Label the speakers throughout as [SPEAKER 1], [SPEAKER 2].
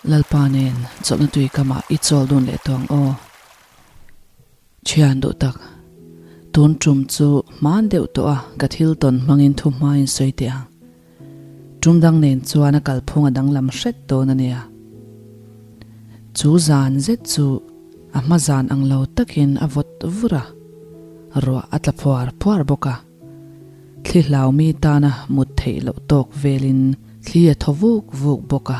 [SPEAKER 1] Lalpa nen chawlhna tui kamah i chawl dun leh tawh ang aw. Thian duh tak, tun tum chu hman deuh tawh a ka thil tawn hmangin thu hmain sawi teh ang. Tum dang nen chuan a kalphung a danglam hret dawn a nia. Chu zan zet chu a hma zan ang lo takin a vawt vur a, ruah a tla phuar phuar bawk a. Thli hlaumi tana mut theih loh tawk velin thli a thaw vuk vuk bawk a.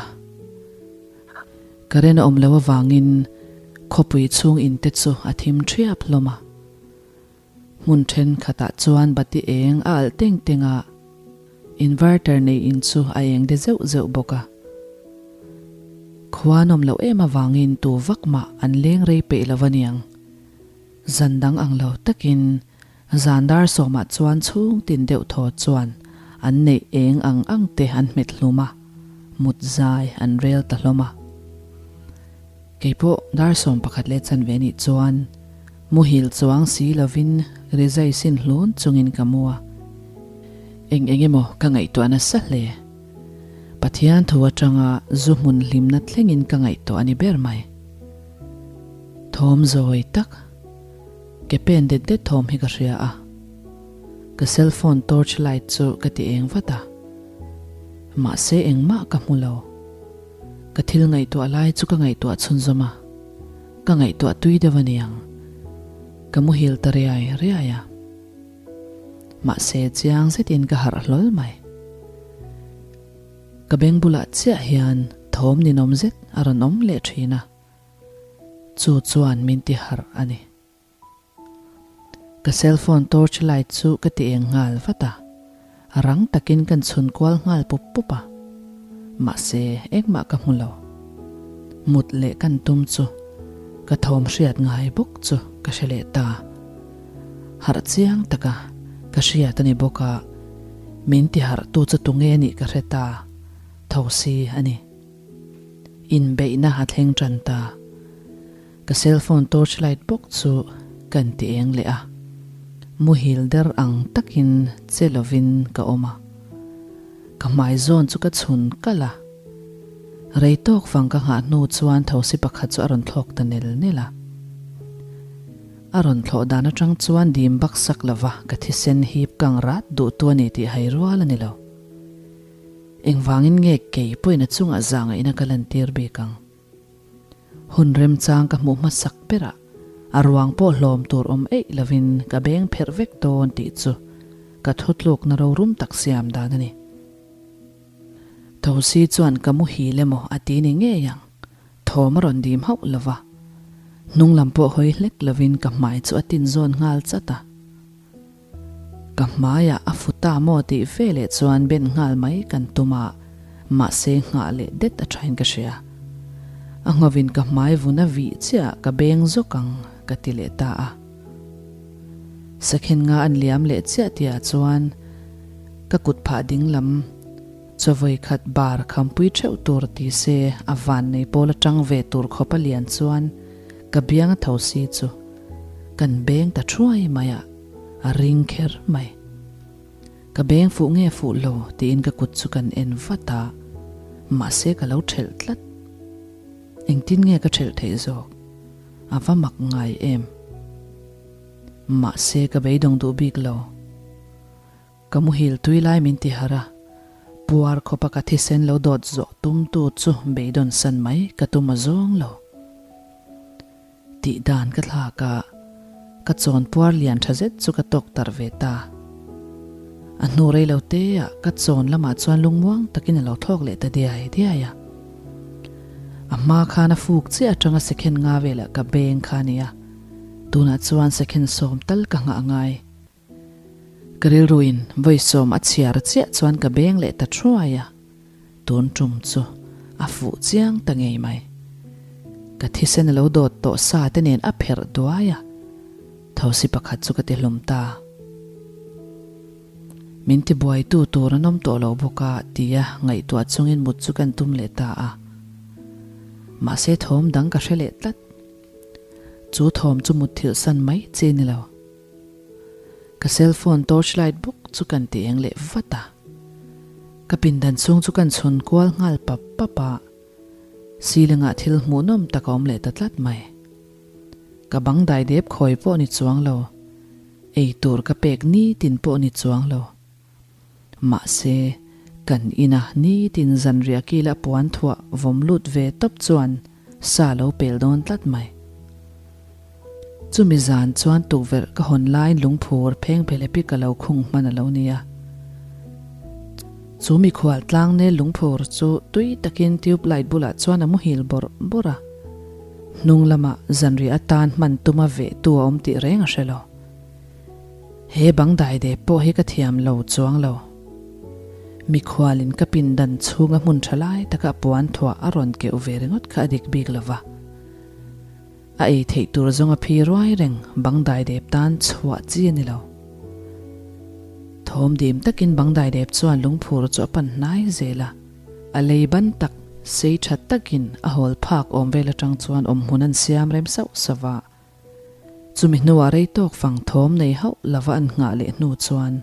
[SPEAKER 1] Current a awm loh avangin khawpui chhung in te chu a thim thiap hlawm a. Hmun thenkhatah chuan bati eng a alh teng teng a, inverter nei in chu a eng de zeuh zeuh bawk a. Khua nawm loh em avangin tu vak mah an leng rei peih lo aniang. Zan dang ang lo takin zan dar sawmah chuan chhung tin deuh thaw chuan an neih eng ang ang te an hmet hlum a, mut zai an rel ta hlawm a. Keipawh dar 11 leh chanve nih chuan muhil chuang si lovin rizai sin hlun chungin ka mu a. Eng eng emaw ka ngaihtuah nasa hle. Pathian tho atanga zu hmun hlimna thlengin ka ngaihtuah a ni ber mai. Thawm zawi tak, ke pen det det thawm hi ka hria a. Ka cellphone torch light chu ka ti eng vat a. Mahse engmah ka hmu lo. Ka thil ngaihtuah lai chu ka ngaihtuah chhunzawm a. Ka ngaihtuah tui deuh a niang. Ka muhil ta riai riai a. Mahse chiang zetin ka harh hlawl mai. Ka beng bulah chiah hian thawm ninawm zet a rawn awm leh thin a. Chu chuan min ti harh a ni. Ka cellphone torch light chu ka ti eng nghal vat a, rang takin kan chhun kual nghal pup pup a. Mahse engmah ka hmu lo. Mut leh kan tum chu ka thawm hriat ngai bawk chu ka hre leh ta. Harh chiang taka ka hriat a ni bawk a, min ti harh tu chu tunge nih ka hre ta tho si a ni. Inbeihna a thleng tan ta. Ka cellphone torch light bawk chu kan ti eng leh a, muhil der ang takin che lovin ka awm a. Ka hmai zawn chu ka chhun kalh a. Rei tawk vang ka nghah hnu chuan thosi pakhat chu a rawn thlawk ta nel nel a. A rawn thlawh dan atang chuan dim bak sak lova ka thisen hip kang rat duh tu a ni tih hai rual a ni lo. Engvangin nge kei pawhin a chungah zangaihna ka lantir bik ang? Hun remchang ka hmuh hmasak berah a ruang pawh hlawm tur awm eih lovin ka beng pherh vek dawn tih chu ka thutlukna rorum tak siam dan a ni. Thosi chuan ka muhil emaw a ti ni ngei ang, thawm a rawn dim hauh lova. Hnung lam pawh hawi hlek lovin ka hmai chu a tin zawn nghal chat a. Ka hmaiah a fu ta maw tih veleh chuan ben nghal mai kan tum a, mahse nghah leh det a thain ka hria. A nghovin ka hmai vun a vih chiah ka beng zawk ang ka ti leh ta a. Sakhin nga an liam leh chiah tihah chuan ka kut phah ding lam chawvawi khat bar khampui theuh tur ti se a vannei pawl atang ve tur khawp a lian chuan ka biang a tho si chu Kan beng ta thuai mai a, a ring kher mai. Ka beng fuh nge fuh lo tiin ka kut chu kan en vat a, mahse ka lo thelh tlat. Engtin nge ka thelh theih zawk? A va mak ngai em? Mahse ka beidawng duh bik lo. Ka muhil tui lai min ti harh a, puar khawpa ka thisen lo dawt zawh tumtu chu beidawn san mai ka tum a zawng lo. Tih dan ka thlak a, ka chawn puar lian tha zet chu ka tawk tarh ve ta. A hnu rei lo te ah ka chawn lamah chuan lungmuang takin a lo thlawk leh ta diai diai a. A hma khan a fuk chiah atanga second nga velah ka beng kha a ni a, tunah chuan second 10 tal ka nghah a ngai. Ka rilruin vawi 10 a chhiar chiah chuan ka beng leh ta thuai a, tun tum chu a fuh chiang ta ngei mai. Ka thisen a lo dawt tawh sa te nen a pherh duai a, thosi pakhat chu ka ti hlum ta. Min ti buaitu tur an awm tawh lo bawk a tia ngaihtuah chungin mut chu kan tum leh ta a. Mahse thawm dang ka hre leh tlat. Chu thawm chu mutthilh san mai chi ni lo. Ka cellphone torch light bawk chu kan ti eng leh vat a. Ka pindan chhung chu kan chhun kual nghal pap pap a. Ceiling ah thil hmuhnawm tak a awm leh ta tlat mai. Ka bang dai dep khawi pawh ni chuang lo, ei tur ka pek nitin pawh ni chuang lo. Mahse, kan ina nitin zanriah kila puan thuah vawm lut ve tawp chuan sa lo pel dawn tlat mai. Chumi zan chuan tukverh ka hawn laiin lungphur pheng phelepi ka lo khung hman a lo ni a. Chu mikhual tlangnel lungphur chu tui takin tube light bulah chuan a muhil bawrh bawrh a. Hnung lamah zanriah atan hman tuma vehtu a awm tih reng a hre lo. He bang daidep pawh hi ka thiam lo chuang lo. Mikhualin ka pindan chhunga hmun tha lai taka puan thuah a rawn keuh ve ringawt kha a dik bik lo va. A ei theih tur zawng a phi ruai reng bang daidep tan chhuah chi a ni lo. Thawm dim takin bang daidep chuan lungphur chu a pan hnai zel a. A lei ban tak sei tha takin a hawl phak awm vel atang chuan awmhmun an siam rem sauh sauh a. Chumi hnuah rei tawk fang thawm nei hauh lova an nghah leh hnu chuan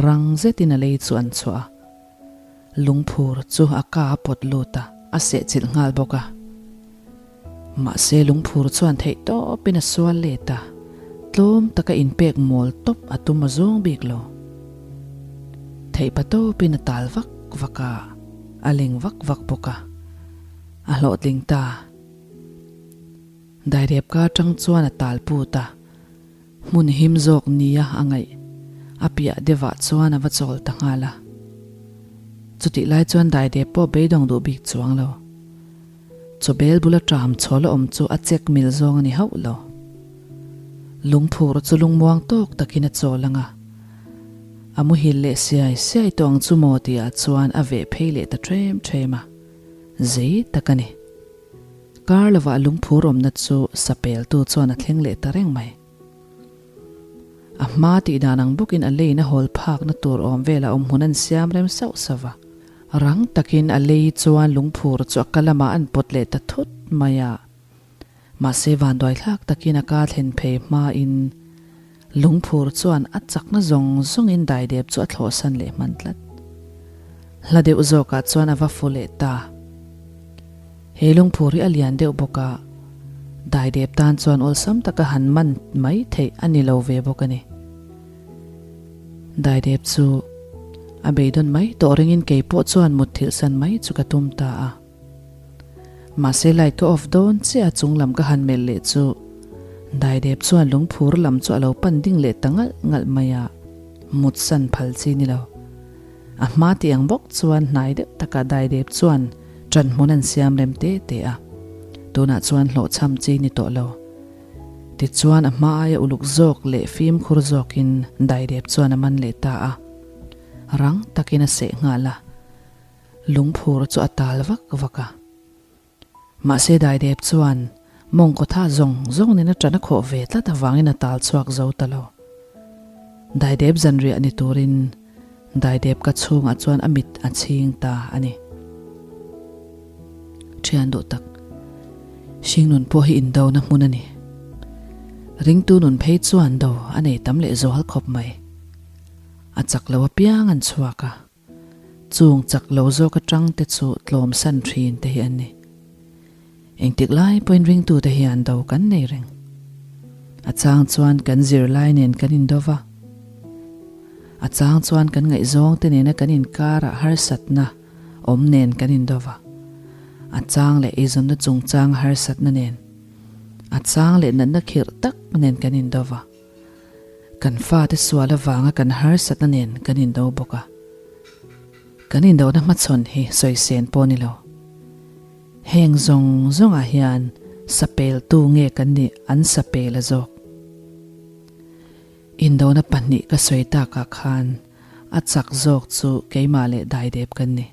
[SPEAKER 1] rang zetin a lei chu an chhuah a. Lungphur chu a ka a pawt lut a, a sehchilh nghal bawk a. Mahse lungphur chuan theih tawpin a sual let a, tlawm taka inpek mawl tawp a tum a zawng bik lo. Theihpa tawpin a tal vak vak a, a ling vak vak bawk a, a hlawhtling ta. Dairep ka atang chuan a tal put a, hmun him zawk nia a ngaih a piah deuhah chuan a va chawl ta nghal a. Chutih lai chuan daidep pawh beidawng duh bik chuang lo. Chawbel bula ṭam chhawl a awm chu a chek mil zawng a ni hauh lo. Lungphur chu lungmuang tawk takin a chawl ang a, a muhil leh siai siai tawh ang chu maw tihah chuan a veh phei leh ta ṭhem ṭhem a, zei tak a ni. Kar lovah lungphur awmna chu sapeltu chuan a thleng leh ta reng mai. A hma tih dan ang bawkin a leiin a hawl phakna tur awm velah awmhmun an siam rem sauh sauh va. Rang takin a lei chuan lungphur chu a ka lamah an pawt leh ta thut mai a. Mahse vanduaithlak takin a ka thlen phei hmain lungphur chuan a chakna zawng zawngin daidep chu a thlawhsan leh hman tlat. Hla deuh zawkah chuan a va fu leh ta. He lungphur hi a lian deuh bawk a, daidep tan chuan awlsam taka han man mai theih a ni lo ve bawk a ni. Daidep chu a beidawn mai tawh ringin kei pawh chuan mutthilh san mai chu ka tum ta a. Mahse light ka off dawn chiah a chung lam ka han melh leh chu daidep chuan lungphur lam chu a lo pan ding leh ta ngalh ngalh mai a, mut san phal chi ni lo. A hma tih ang bawk chuan hnai deuh takah daidep chuan ṭan hmun an siam rem te te a, tunah chuan hlawhchham chi ni tawh lo. Tichuan a hma aia uluk zawk leh fimkhur zawkin daidep chuan a man leh ta a, rang takin a seh nghal a, lungphur chu a tal vak vak a. Mahse daidep chuan mawngkaw tha zawng zawng nen a ṭan a khawh ve tlat avangin a tal chhuak zo ta lo. Daidep zanriah ni turin daidep ka chhungah chuan a mit a chhing ta a ni. Thian duh tak, hringnun pawh hi indona hmun a ni. Ringtu nun phei chuan do a nei tam leh zual khawp mai. A chak lo apiang an chhuak a, chung chak lo zawk atang te chu tlawm san thin te hi an ni. Engtik lai pawhin ringtute hian do kan nei reng. A chang chuan kan zirlai nen kan indo va. A chang chuan kan ngaihzawng te nena kan inkarah harsatna awm nen kan indo va. A chang leh eizawnna chungchang harsatna nen. A chang leh natna khirh tak nen kan indo va. Kan fate sual avanga kan harsatna nen kan indo bawk a. Kan indona hmachhawn hi sawisen pawh ni lo. Heng zawng zawngah hian sapeltu nge kan nih an sapel a zawk. Indona pahnih ka sawi takah khan a chak zawk chu keimah leh daidep kan ni.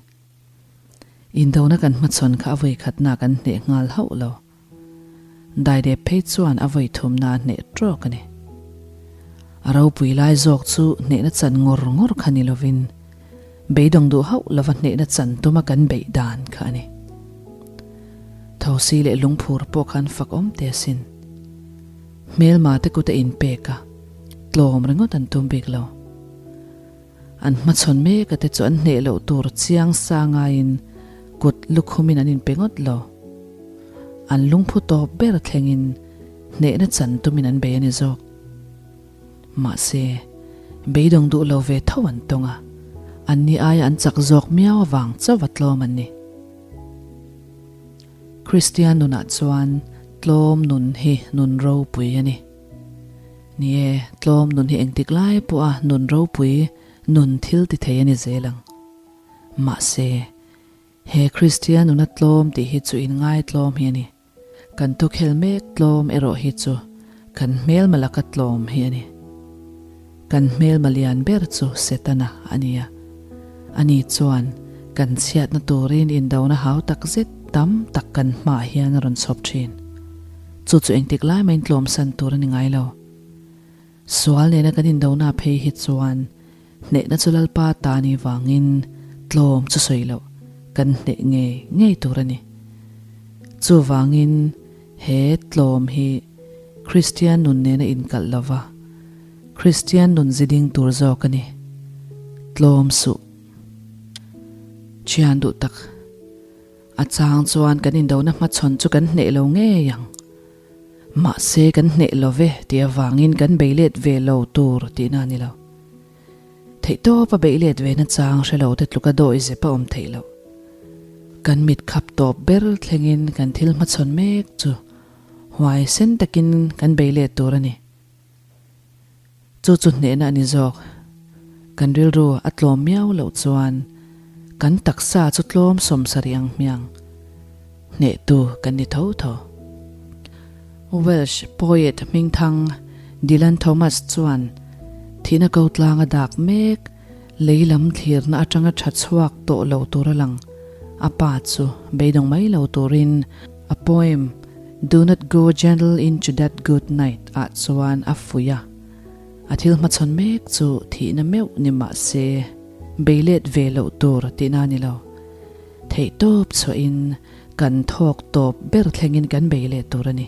[SPEAKER 1] Indona kan hmachhawn kha a vawikhatna kan hneh nghal hauh lo. Daidep phei chuan a vawi thumna a hneh tawk a ni. A ropui lai zawk chu hnehna chan ngawr ngawr kha ni lovin beidawng duh hauh lova hnehna chan tuma kan beih dan kha a ni. Thosi leh lungphur pawh khan fak awm te asin. Hmelma te kut a inpek a, tlawm ringawt an tum bik lo. An hmachhawn mek a te chu an hneh loh tur chiang sa ngaiin kut lukhumin an inpe ngawt lo. An lungphu tawp ber thlengin hnehna chan tumin an bei a ni zawk. Mahse, beidawng duh lo ve tho an tawng a, anni aia an chak zawk miau avang chauh a tlawm an ni. Kristian nunah chuan tlawm nun hi nun ropui a ni. Ni e, tlawm nun hi engtik lai pawha nun ropui nun thil ti thei a ni zel ang. Mahse, he Kristian nuna tlawm tih hi chu inngaitlawm hi a ni. Kan tukhel mek tlawm erawh hi chu kan hmelma laka tlawm hi a ni. Kan hmelma lian ber chu Setana a ni a. Ani chuan kan chhiatna turin indona hau tak zet tam tak kan hmaah hian a rawn chhawp thin. Chu chu engtik lai mahin tlawmsan tur a ni ngai lo. Sual nena kan indona phei hi chuan hnehna chu Lalpa ta ni vangin tlawm chu sawi loh kan hneh ngei ngei tur a ni. Chuvangin he tlawm hi Kristian nun nena inkalh lova Kristian nun ziding tur zawk a ni. Tlawm suh. Thian duh tak. A chang chuan kan indona hmachhawn chu kan hneh lo ngei ang. Mahse kan hneh lo ve tih avangin kan bei let ve lo tur tihna a ni lo. Theihtawp a beih let ve na chang hre lo te tluka dawi zep a awm theih loh. Kan mit khap tawp ber thlengin kan thil hmachhawn mek chu huaisen takin kan bei let tur a ni. Chu chu hnehna a ni zawk. Kan rilru a tlawm miau loh chuan kan taksa chu tlawm sawmsarih ang hmiang hnehtu kan ni tho tho. Welsh poet hmingthang Dylan Thomas chuan thihna ko tlanga dak mek lei lam thlirna atanga tha chhuak tawh lo tur a lang. A pa chu beidawng mai lo turin a poem Do not go gentle into that good night ah chuan a fuih a, a thil hmachhawn mek chu thihna meuh ni mah se bei let ve loh tur tihna a ni lo. Theihtawp chhuahin kan thawk tawp ber thlengin kan bei let tur a ni.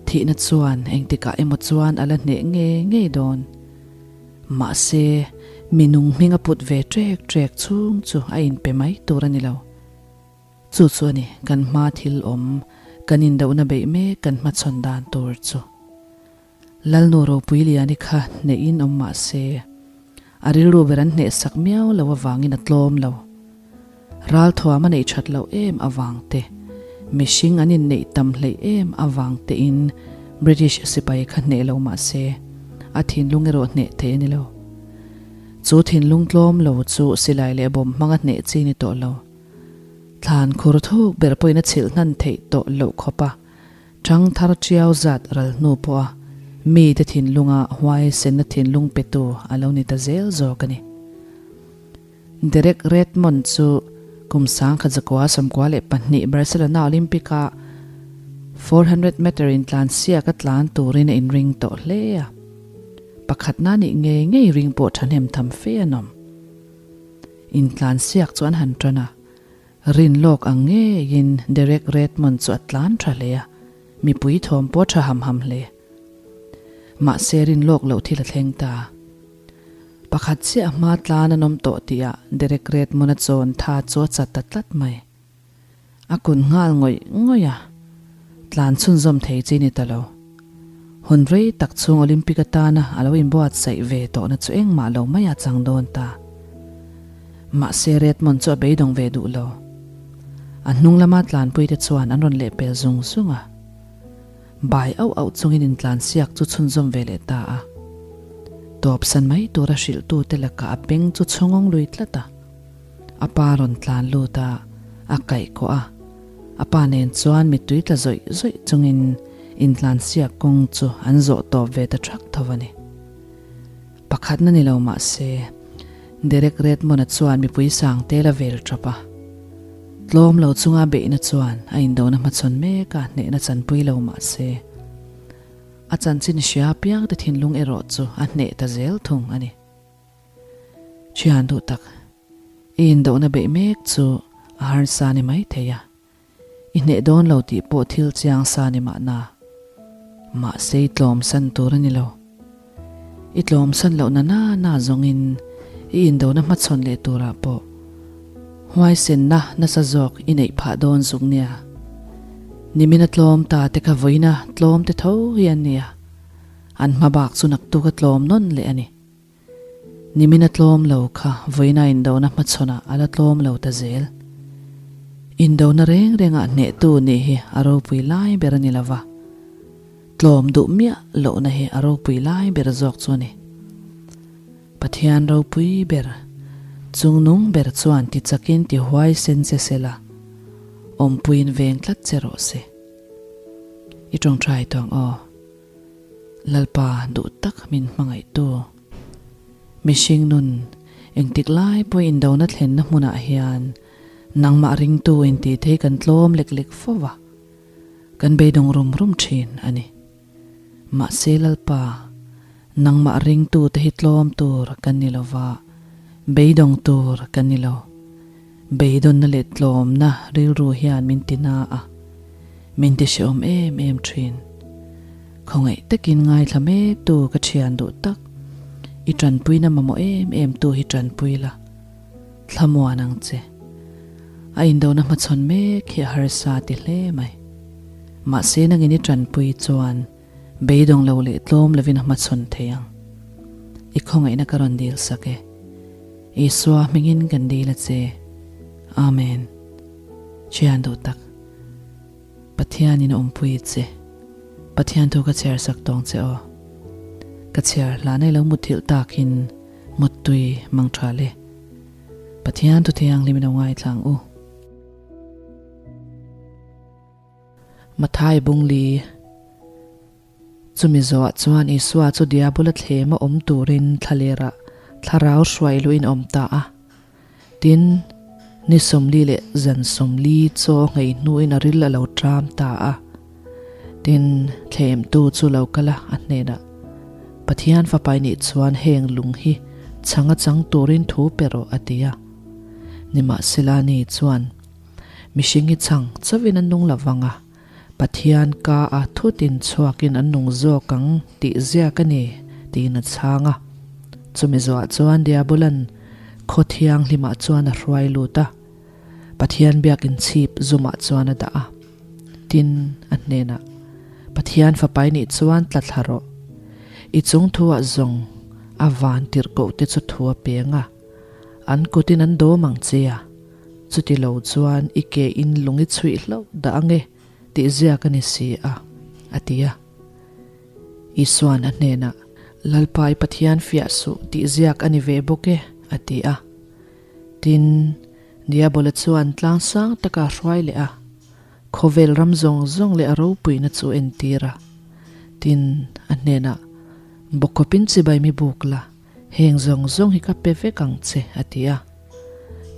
[SPEAKER 1] Thihna chuan engtikah emaw chuan a la hneh ngei ngei dawn. Mahse, mi nung hming a put ve ṭek ṭek chhung chu a inpe mai tur a ni lo. Chu chu a ni, kan hma thil awm, kan indohna beih mek kan hmachhawn dan tur chu. Lalnu ropui Liani kha hnehin awm mah se, a rilru ber an hnehsak miau lo avangin a tlawm lo. Ralthuam a neih that loh em avang te, mihring an inneih tam hleih em avang tein British sipai kha hneh lo mah se, a thinlung erawh hneh thei a ni lo. Chu thinlung tlawm lo chu silai leh bawm hmanga hneh chi ni tawh lo. Thlan khur thuk ber pawhin a chhilh hnan theih tawh loh khawp a, ṭhang thar ṭiau zat ral hnu pawha mite thinlunga huaisenna thinlung petu a lo ni ta zel zawk a ni. Derek Redmond chu kum 1992 Barcelona Olympic-a 400 meter intlansiak a tlan turin a inring tawh hle a, pakhatna nih ngei ngei ring pawh ṭhahnem tham fe an awm. Intlansiak chu an han tan a, rin lawk ang ngeiin Derek Redmond chu a tlan tha hle a, mipui thawm pawh tha ham ham hle. Mahse rin lawk loh thil a thleng ta. Pakhat chiah a hma tlan an awm tawh tihah Derek Redmond-a chawn tha chu a chat ta tlat mai. A kun nghal ngawih ngawih a, tlan chhunzawm thei chi ni ta lo. Hun rei tak chhung Olympic atana a lo inbuatsaih ve tawhna chu engmah lo mai a chang dawn ta. Mahse Redmond chu a beidawng ve duh lo. A hnung lama tlanpuite chuan an rawn lehpel zung zung a. Bai auh auh chungin intlansiak chu chhunzawm ve leh ta a. Tawpsan mai tura hrilhtute lakah a beng chu chhungawng lui tlat a. A pa rawn tlan lut a, a kaih kawh a. A pa nen chuan mittui tla zawih zawih chungin intlansiak kawng chu an zawh tawp ve ta thak tho a ni. Pakhatna ni lo mah se, Derek Redmond-a chuan mipui sang tel a vel tap a. Tlawm lo chunga beihna chuan a indona hmachhawn mek a, hnehna chanpui lo mah se, a chanchin hria apiangte thinlung erawh chu a hneh ta zel thung a ni. Thian duh tak, i indohna beih mek chu a harsa ni mai thei a, i hneh dawn lo tih pawh thil chiang sa ni mahna. Mahse i tlawmsan tur a ni lo. I tlawmsan loh na na na zawngin i indohna hmachhawn leh turah pawh huaisenna nasa zawk i neih phah dawn zuk nia. Nimina tlawm ta te kha vawiina tlawm te tho hi an ni a, an hma bak chu naktuk a tlawm nawn leh a ni. Nimina tlawm lo kha vawiina indona hmachhawnah a la tlawm lo ta zel. Indona reng rengah hnehtu nih hi a ropui lai ber a ni lo va, tlawm duh miah lohna hi a ropui lai ber zawk chu a ni. Pathian ropui ber, chungnung ber chuan ti chakin ti huaisen che se la, awmpuiin veng tlat che rawh se. I tawngtai tawng aw, Lalpa duh tak min hmangaihtu. Mihring nun engtik lai pawh indona thlenna hmunah hian nangmah ringtu intih thei kan tlawm lek lek fo va, kan beidawng rum rum thin a ni. Mahse Lalpa, nangmah ringtute hi tlawm tur kan ni lo va, beidawng tur kan ni lo. Beidawnna leh tlawmna rilru hian min ti na a, min ti hrehawm em em thin. Khawngaih takin ngaithla mektu ka thian duh tak, i tanpuina mamawh em em tu hi tanpui la, thlamuan ang che. A indona hmachhawn mek hi a harsa ti hle mai. Mahse nangin i tanpui chuan beidawng lo leh tlawm lovin a hmachhawn thei ang. I khawngaihna ka rawn dil sak e. Isua hmingin kan dil a che. Amen. Thian duh tak. Pathianin a awmpui che. Pathian thu ka chhiar sak tawng che aw. Ka chhiar hlan ei lo muthilh takin muttui mang tha le. Pathian thu thianghlim in lo ngaithla ang u. Mathai Bungli Chumi zawhah chuan Isua chu Diabola thlema awm turin thlalerah thlarau hruai luhin a awm ta a. Tin, ni 40 leh zan 40 chaw nghei hnuin a ril a lo ṭam ta a. Tin, thlemtu chu lo kal a, a hnenah, Pathian Fapa i nih chuan heng lung hi chhang a chang turin thu pe rawh, a ti a. Nimahsela ni chuan, Mihring hi chhang chauhin an nung lo vang a, Pathian ka a thutin chhuakin an nung zawk ang tih ziak a ni, tiin a chhang a. Chumi zawhah chuan Diabolan khaw thianghlimah chuan a hruai lut a, Pathian biakin chhip zumah chuan a dah a. Tin, a hnenah, Pathian Fapa i nih chuan tla thla rawh. I chung thuah zawng a van tirhkoh te chu thu a peng a, an kutin an dawm ang che a, chuti lo chuan i ke in lung i chhuih hlauh dah ang e tih ziak a ni si a, a ti a. Isua'n a hnenah, Lalpa i Pathian fiah suh tih ziak a ni ve bawk e, a ti a. Tin, Diabola chuan tlang sang taka a hruai leh a, khawvel ram zawng zawng leh a ropuina chu a entir a. Tin, a hnenah, Bawkawpin chibai mi buk la, heng zawng zawng hi ka pe vek ang che, a ti a.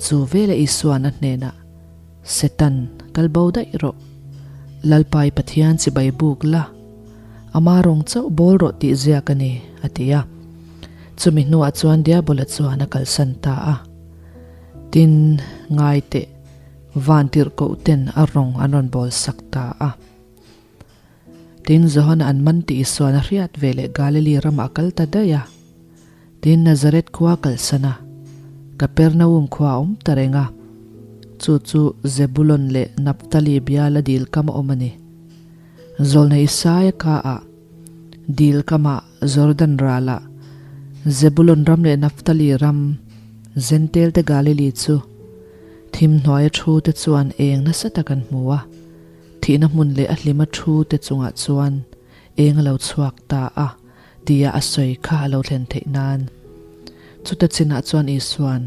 [SPEAKER 1] Chu veleh Isua'n a hnenah, Setan, kal bo daih rawh. Lalpa i Pathian chibai buk la, ama rawng chauh bawl rawh tih ziak a ni, a ti a. Chumi hnuah chuan Diabola chuan a kalsan ta a. Tin, ngai teh, van tirhkoh ten a rawng an rawn bawl sak ta a. Tin, Johana an man tih Isuan a hriat ve leh Galili ramah a kal ta daih a. Tin, Nazareth khua a kalsan a, Kapernaum khua a awm ta reng a. Chu chu Zebulon leh Naphtali biala dil kam a awm a ni. Zawlna Isaia ka ah Dil kamah Jordan ralah Zebulun ram leh Naphtali ram, Zentel te Galili chu thim hnuaia thu te chuan eng nasa tak an hmu a, thihna hmun leh a hlima thu te chungah chuan eng a lo chhuak ta a tia a sawi kha a lo thlen theih nan. Chuta chinah chuan Isua'n,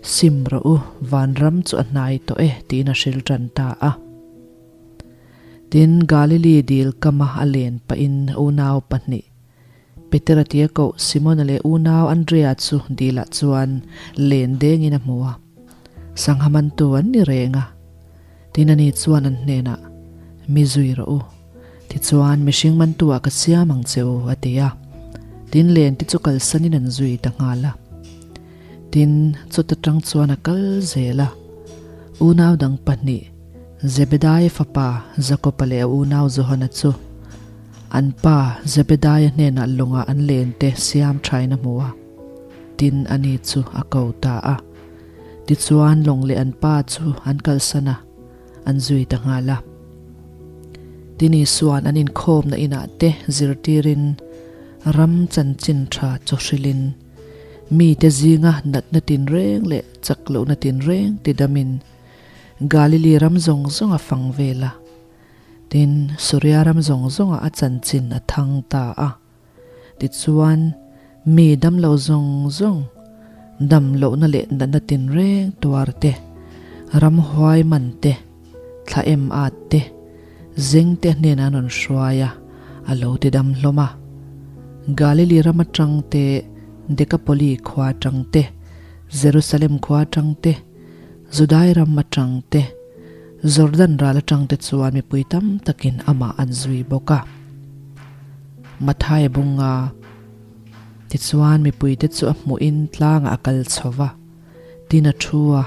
[SPEAKER 1] Sim rawh u, vanram chu a hnai tawh e tiin a hril tan ta a. Tin, Galili dil kama a len pahin unau pahnih, Petera tia koh Simona leh unau Andrea chu dilah chuan len dengin a hmu a. Sangha mantu an ni reng a. Tin, ani chuan an hnenah, Mi zui rawh u. Tichuan, mihring mantu-ah ka siam ang che u, a ti a. Tin, len te chu kalsanin an zui ta nghal a. Tin, chuta tang chuan a kal zel a. Unau dang pahnih, Zebedaia fapa Jakoba leh a unau Johana chu an pa Zebedaia hnenah lawngah an lente siam thain a hmu a, tin ani chu a ko ta a. Tichuan lawng leh an pa chu an kalsan a, an zui ta nghal a. Tin Isua'n an inkhawmna inah te zirtirin ram chanchin tha chaw hrilhin mite zinga natna tinreng leh chak lohna tinreng tidamin Galili ram zawng zawng a fang vel a. Tin, Suria ram zawng zawngah a chanchin a thang ta a. Tichuan, mi damlo zawng zawng, dam lohna leh natna tinreng tuar te, ramhuai man te, thla em at te, zeng te hnenah an rawn hruai a, a lo ti dam hlawm a. Galili ram atang te, Dekapoli khua atang te, Jerusalem khua atang te, Judai ram atang te, Jordan ral atang te chuan mipui tam takin amah an zui bawk a. Matthai bunga tichuan mipuite chu a hmuhin tlangah a kal chho va, tin a thu a,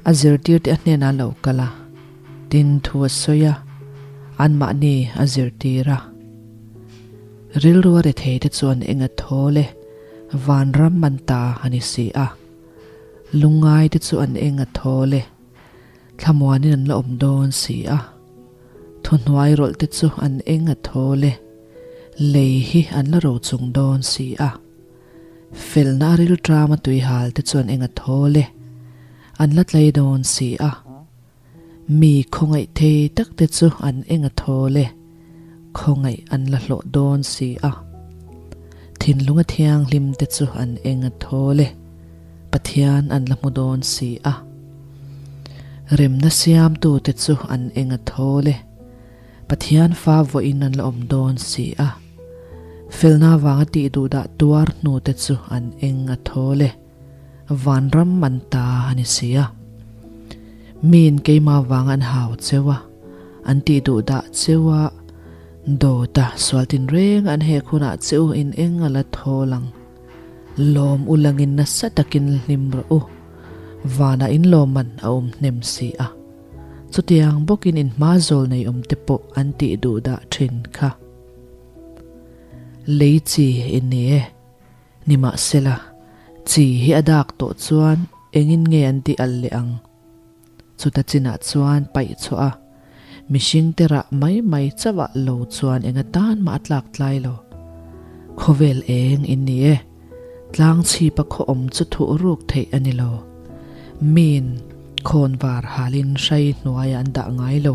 [SPEAKER 1] a zirtirte a hnenah a lo kal a, tin thu a sawi a, anmahni a zirtir a. Rilru a retheite chuan eng a thawl e, vanram an ta a ni si a. Lungngaite chu an eng a thawl e, thlamuanin an la awm dawn si a. Thuhnuai rawlh te chu an eng a thawl e, lei hi an la ro chung dawn si a. Felna a rilṭama tuihal te chu an eng a thawl e, an la tlei dawn si a. Mi khawngaih thei tak te chu an eng a thawl e, khawngaih an la hlawh dawn si a. Thinlunga thianghlim te chu an eng a thawl e, Pathian an la hmu dawn si a. Remna siamtute chu an eng a thawl e, Pathian fa vawiin an la awm dawn si a. Felna vanga tih duhdah tuar hnute chu an eng a thawl e, vanram an ta a ni si a. Miin keimah vanga an hau cheu a, an tih duhdah cheu a, dawta sual tinreng an hek hunah cheu in eng a la thawl ang. Lawm u langin nasa takin hlim rawh u, vanah in lawmman a awm hnem si a. Chutiang bawkin in hma zawl nei awm te pawh an tih duh dah thin kha. Lei chi in ni e, nimahsela chi hi a dak tawh chuan engin nge an tih alh leh ang? Chuta chinah chuan paih chhuah a, mihringte rah mai mai chauh ah lo chuan eng atan mah a tlak tlai lo. Khawvel eng in ni e, tlang chhipa khaw awm chu thuh ruk theih a ni lo. Miin khawnvar halin hrai hnuaiah an dah ngai lo,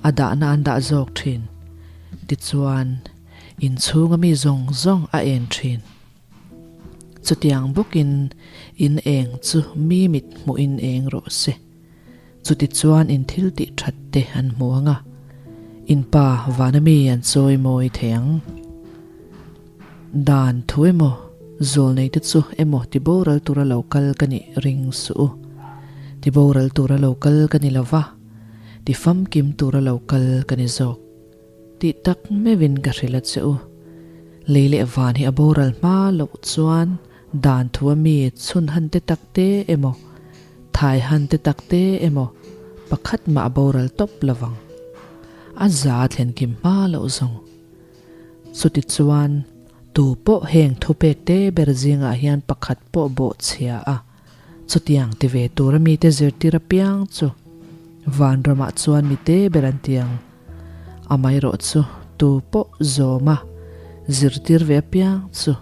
[SPEAKER 1] a dahna an dah zawk thin. Tichuan, inchhunga mi zawng zawng a en thin. Chutiang bawkin in eng chu mi mit hmuhin eng rawh se. Chutichuan in thil tih that te an hmu ang a, in pa vana mi an chawi mawi thei ang. Dan thu emaw, zawlnei te chu emaw ti boral tura lo kal ka nih ring suh u. Ti boral tura lo kal ka ni lo va, ti famkim tura lo kal ka ni zawk. Tih tak meuhin ka hrilh a che u. Lei leh van hi a boral hma loh chuan dan thu a mi chhun han te tak te emaw, thai han te tak te emaw pakhat mah a boral tawp lovang. A za thlen kim hma loh zawng. Chuti chuan tu pawh heng thupek te ber zingah hian pakhat pawh bawhchhia a. Chutiang ti ve tura mite zirtir apiang chu vanramah chuan mite ber an ti ang. Amaherawh chu tu pawh zawma zirtir ve apiang chu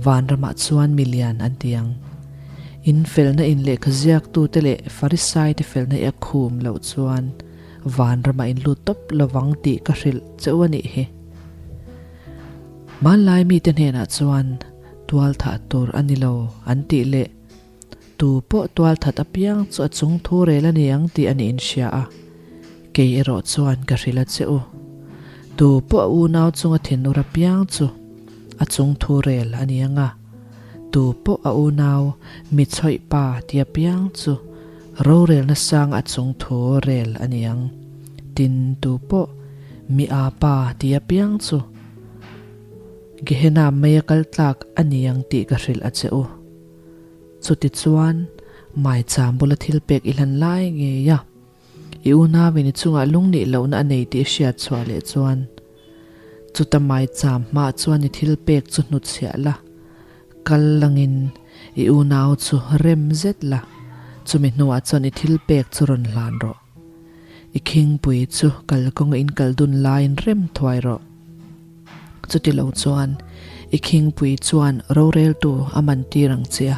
[SPEAKER 1] vanramah chuan mi lian an ti ang. In felna in lehkha ziaktute leh Farisaite felna i a khum loh chuan vanramah in lut tawp lovang tih ka hrilh che u a nih hi. Hmanlai mite hnenah chuan Tual thah tur a ni lo an tih leh tu pawh tual that apiang chu a chung thu rel a ni ang tih a ni inhria a, kei erawh chuan ka hrilh a che u. Tu pawh a unau chunga thinur apiang chu a chung thu rel a ni ang a, tu pawh a unau mi chhawih pa ti apiang chu rorelna sang a chung thu rel a ni ang. Tin, tu pawh mi aa pa ti apiang chu Gehenna mei a kal tlak a ni ang tih ka hrilh a che u. Chutichuan, maicham bula thil pek i hlan lai ngei a, i unauin i chungah lungnih lohna a nei tih i hriat chhuah leh chuan, chuta maicham hmaah chuan i thil pek chu hnutchhiah la, kal langin i unau chu rem zet la, chumi hnuah chuan i thil pek chu rawn hlan rawh. I khingpui chu kalkawnga in kal dun laiin rem thuai rawh. Chutilo chuan i khingpui chuan roreltu a man tir ang che a,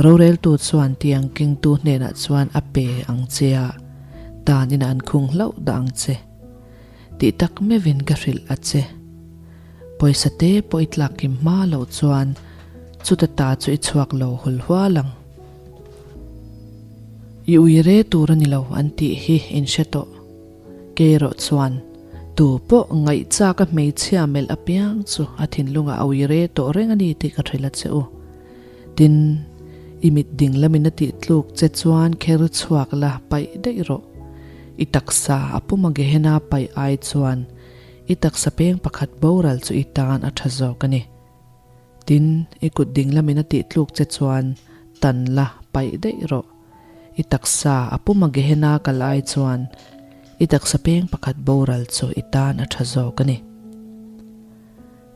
[SPEAKER 1] roreltu chuan tiang kengtu hnenah chuan a pe ang che a, tan ina an khung hlauh dah ang che. Tih tak meuhin ka hrilh a che. Pawisa te pawh i tlak kim hma loh chuan chuta ta chu i chhuak lo hul hual ang. I ui re tur a ni lo an tih hi in hre tawh. Kei erawh chuan tu pawh ngaihchak a hmeichhia melh apiang chu a thinlungah a ui re tawh reng a ni tih ka hrilh a che u. Tin, i mit ding lamin a tih tluk che chuan kher chhuak la paih daih rawh. I taksa a puma Gehenna paih ai chuan i taksa peng pakhat boral chu i tan a tha zawk a ni. Tin, i kut ding lamin a tih tluk che chuan tan la paih daih rawh. I taksa a puma Gehenna kal ai chuan i taksa peng pakhat boral chu i tan a tha zawk a ni.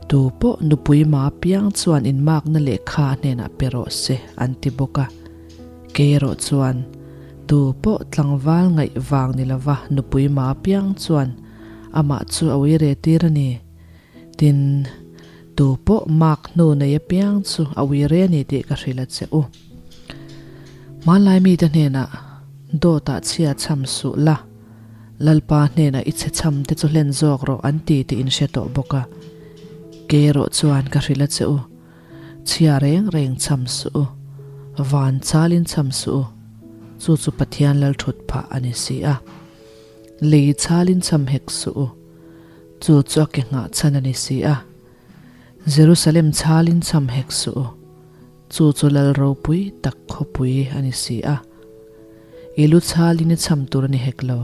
[SPEAKER 1] Tu pawh nupui ma piang chuan inmakna lehkha a hnenah pe rawh se an ti bawk a. Kei erawh chuan tu pawh tlangval ngaih vang ni lova nupui ma piang chuan amah chu a ui re tir a ni. Tin, tu pawh mak hnu nei apiang chu a ui re a ni tih ka hrilh a che u. Hmanlai mite hnenah dawtah chhia cham suh la. Lalpa hnenah i chhe cham te chu hlen zawk rawh an ti tih in hre tawh bawk a. Kei erawh chuan ka hrilh a che u, chhia reng reng cham suh u, van chalin cham suh u, chu chu Pathian lal thut phah a ni si a. Lei chalin cham hek suh u, chu chu a ke nghah chhan a ni si a. Jerusalem chalin cham hek suh u, Chu chu lal ropui tak khawpui a ni si a, i lu chhalin i cham tur a ni hek lo.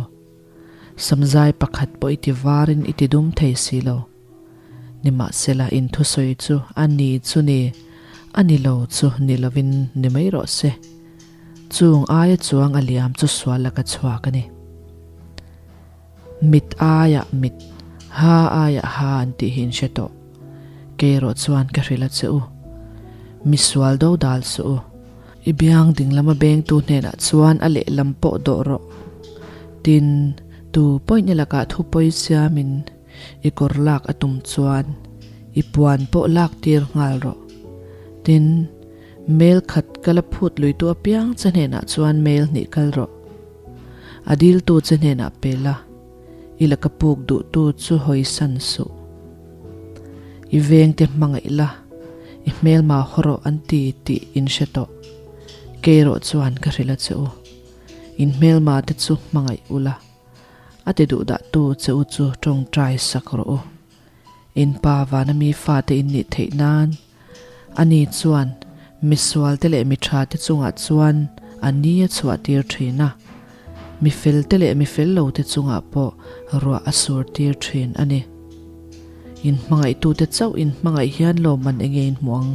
[SPEAKER 1] Samzai pakhat pawh i ti varin i ti dum thei si lo. Nimahsela in thusawi chu a ni chu ni, a ni lo chu ni lovin ni mai rawh se. Chung aia chuang a liam chu sual laka chhuak a ni. Mit aiah mit, ha aiah ha an tih hi in hre tawh. Kei erawh chuan ka hrilh a che u. Mi sual do dal suh u. I biang ding lama bengtu hnenah chuan a lehlam pawh dawh rawh. Tin, tu pawhin i lakah thu pawi siamin i kawr lak a tum chuan i puan pawh lak tir nghal rawh. Tin, mail khat ka la phut luitu apiang che hnenah chuan mail hnih kal rawh. A diltu che hnenah pe la, i laka puk duhtu chu hawisan suh. I vengte hmangaih la, i hmelma haw rawh an ti tih in hre tawh. Kei erawh chuan ka hrilh a che u, in hmelma te chu hmangaih ula, a ti duhdahtu che u chu tawngtai sak rawh u. In pa vana mi fate in nih theih nan, ani chuan misualte leh mi thate chungah chuan a ni a chhuah tir thin a, mi felte leh mi fel lote chungah pawh ruah a sur tir thin a ni. In hmangaihtute chauh in hmangaih hian lawmman enge in hmuh ang?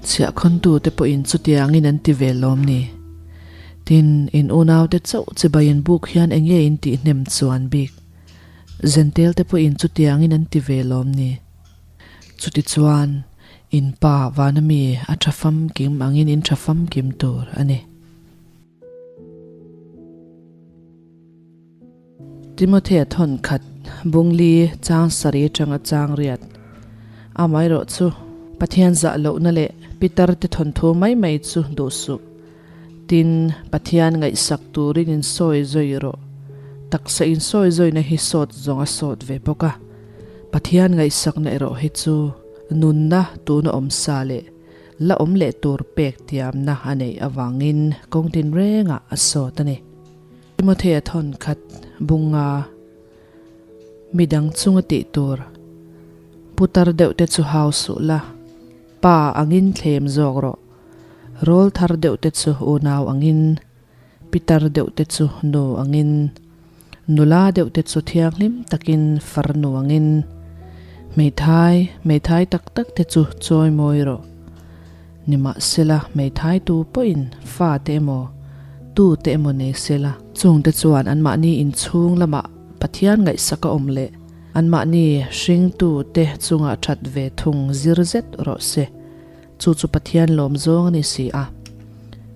[SPEAKER 1] Chhiahkhawntute pawhin chutiangin an ti ve lawm ni? Tin, in unaute chauh chibai in buk hian enge in tihhnem chuan bik? Zentel te pawhin chutiangin an ti ve lawm ni? Chutichuan, in pa vana mi a tha famkim angin in tha famkim tur a ni. Timothea thawn khat bungli chang sarih atanga chang riat. Amaherawh chu, Pathian zah lohna leh pitar te thawnthu mai mai chu duh suh. Tin, Pathian ngaihsak turin insawi zawi rawh. Taksa insawi zawina hi sawt zawng a sawt ve bawk a. Pathian ngaihsakna erawh hi chu nunna tuna awm sa leh la awm leh tur pek tiamna a neih avangin kawng tinrengah a sawt a ni. Timothea thawn khat bunga midang chunga tih tur putar deuh te chu hau suh la, pa angin thlem zawk rawh. Rawl thar deuh te chu unau angin, pitar deuh te chu nu angin, nula deuh te chu thianghlim takin farnu angin, hmeithai, hmeithai tak tak te chu chawi mawi rawh. Nimahsela hmeithai tu pawhin fa te emaw, tu te emaw nei sela, chungte chuan anmahni inchhung lamah Pathian ngaihsak a awm leh anmahni hringtu te chungah that ve thung zir zet rawh se. Chu chu Pathian lawm zawng a ni si a.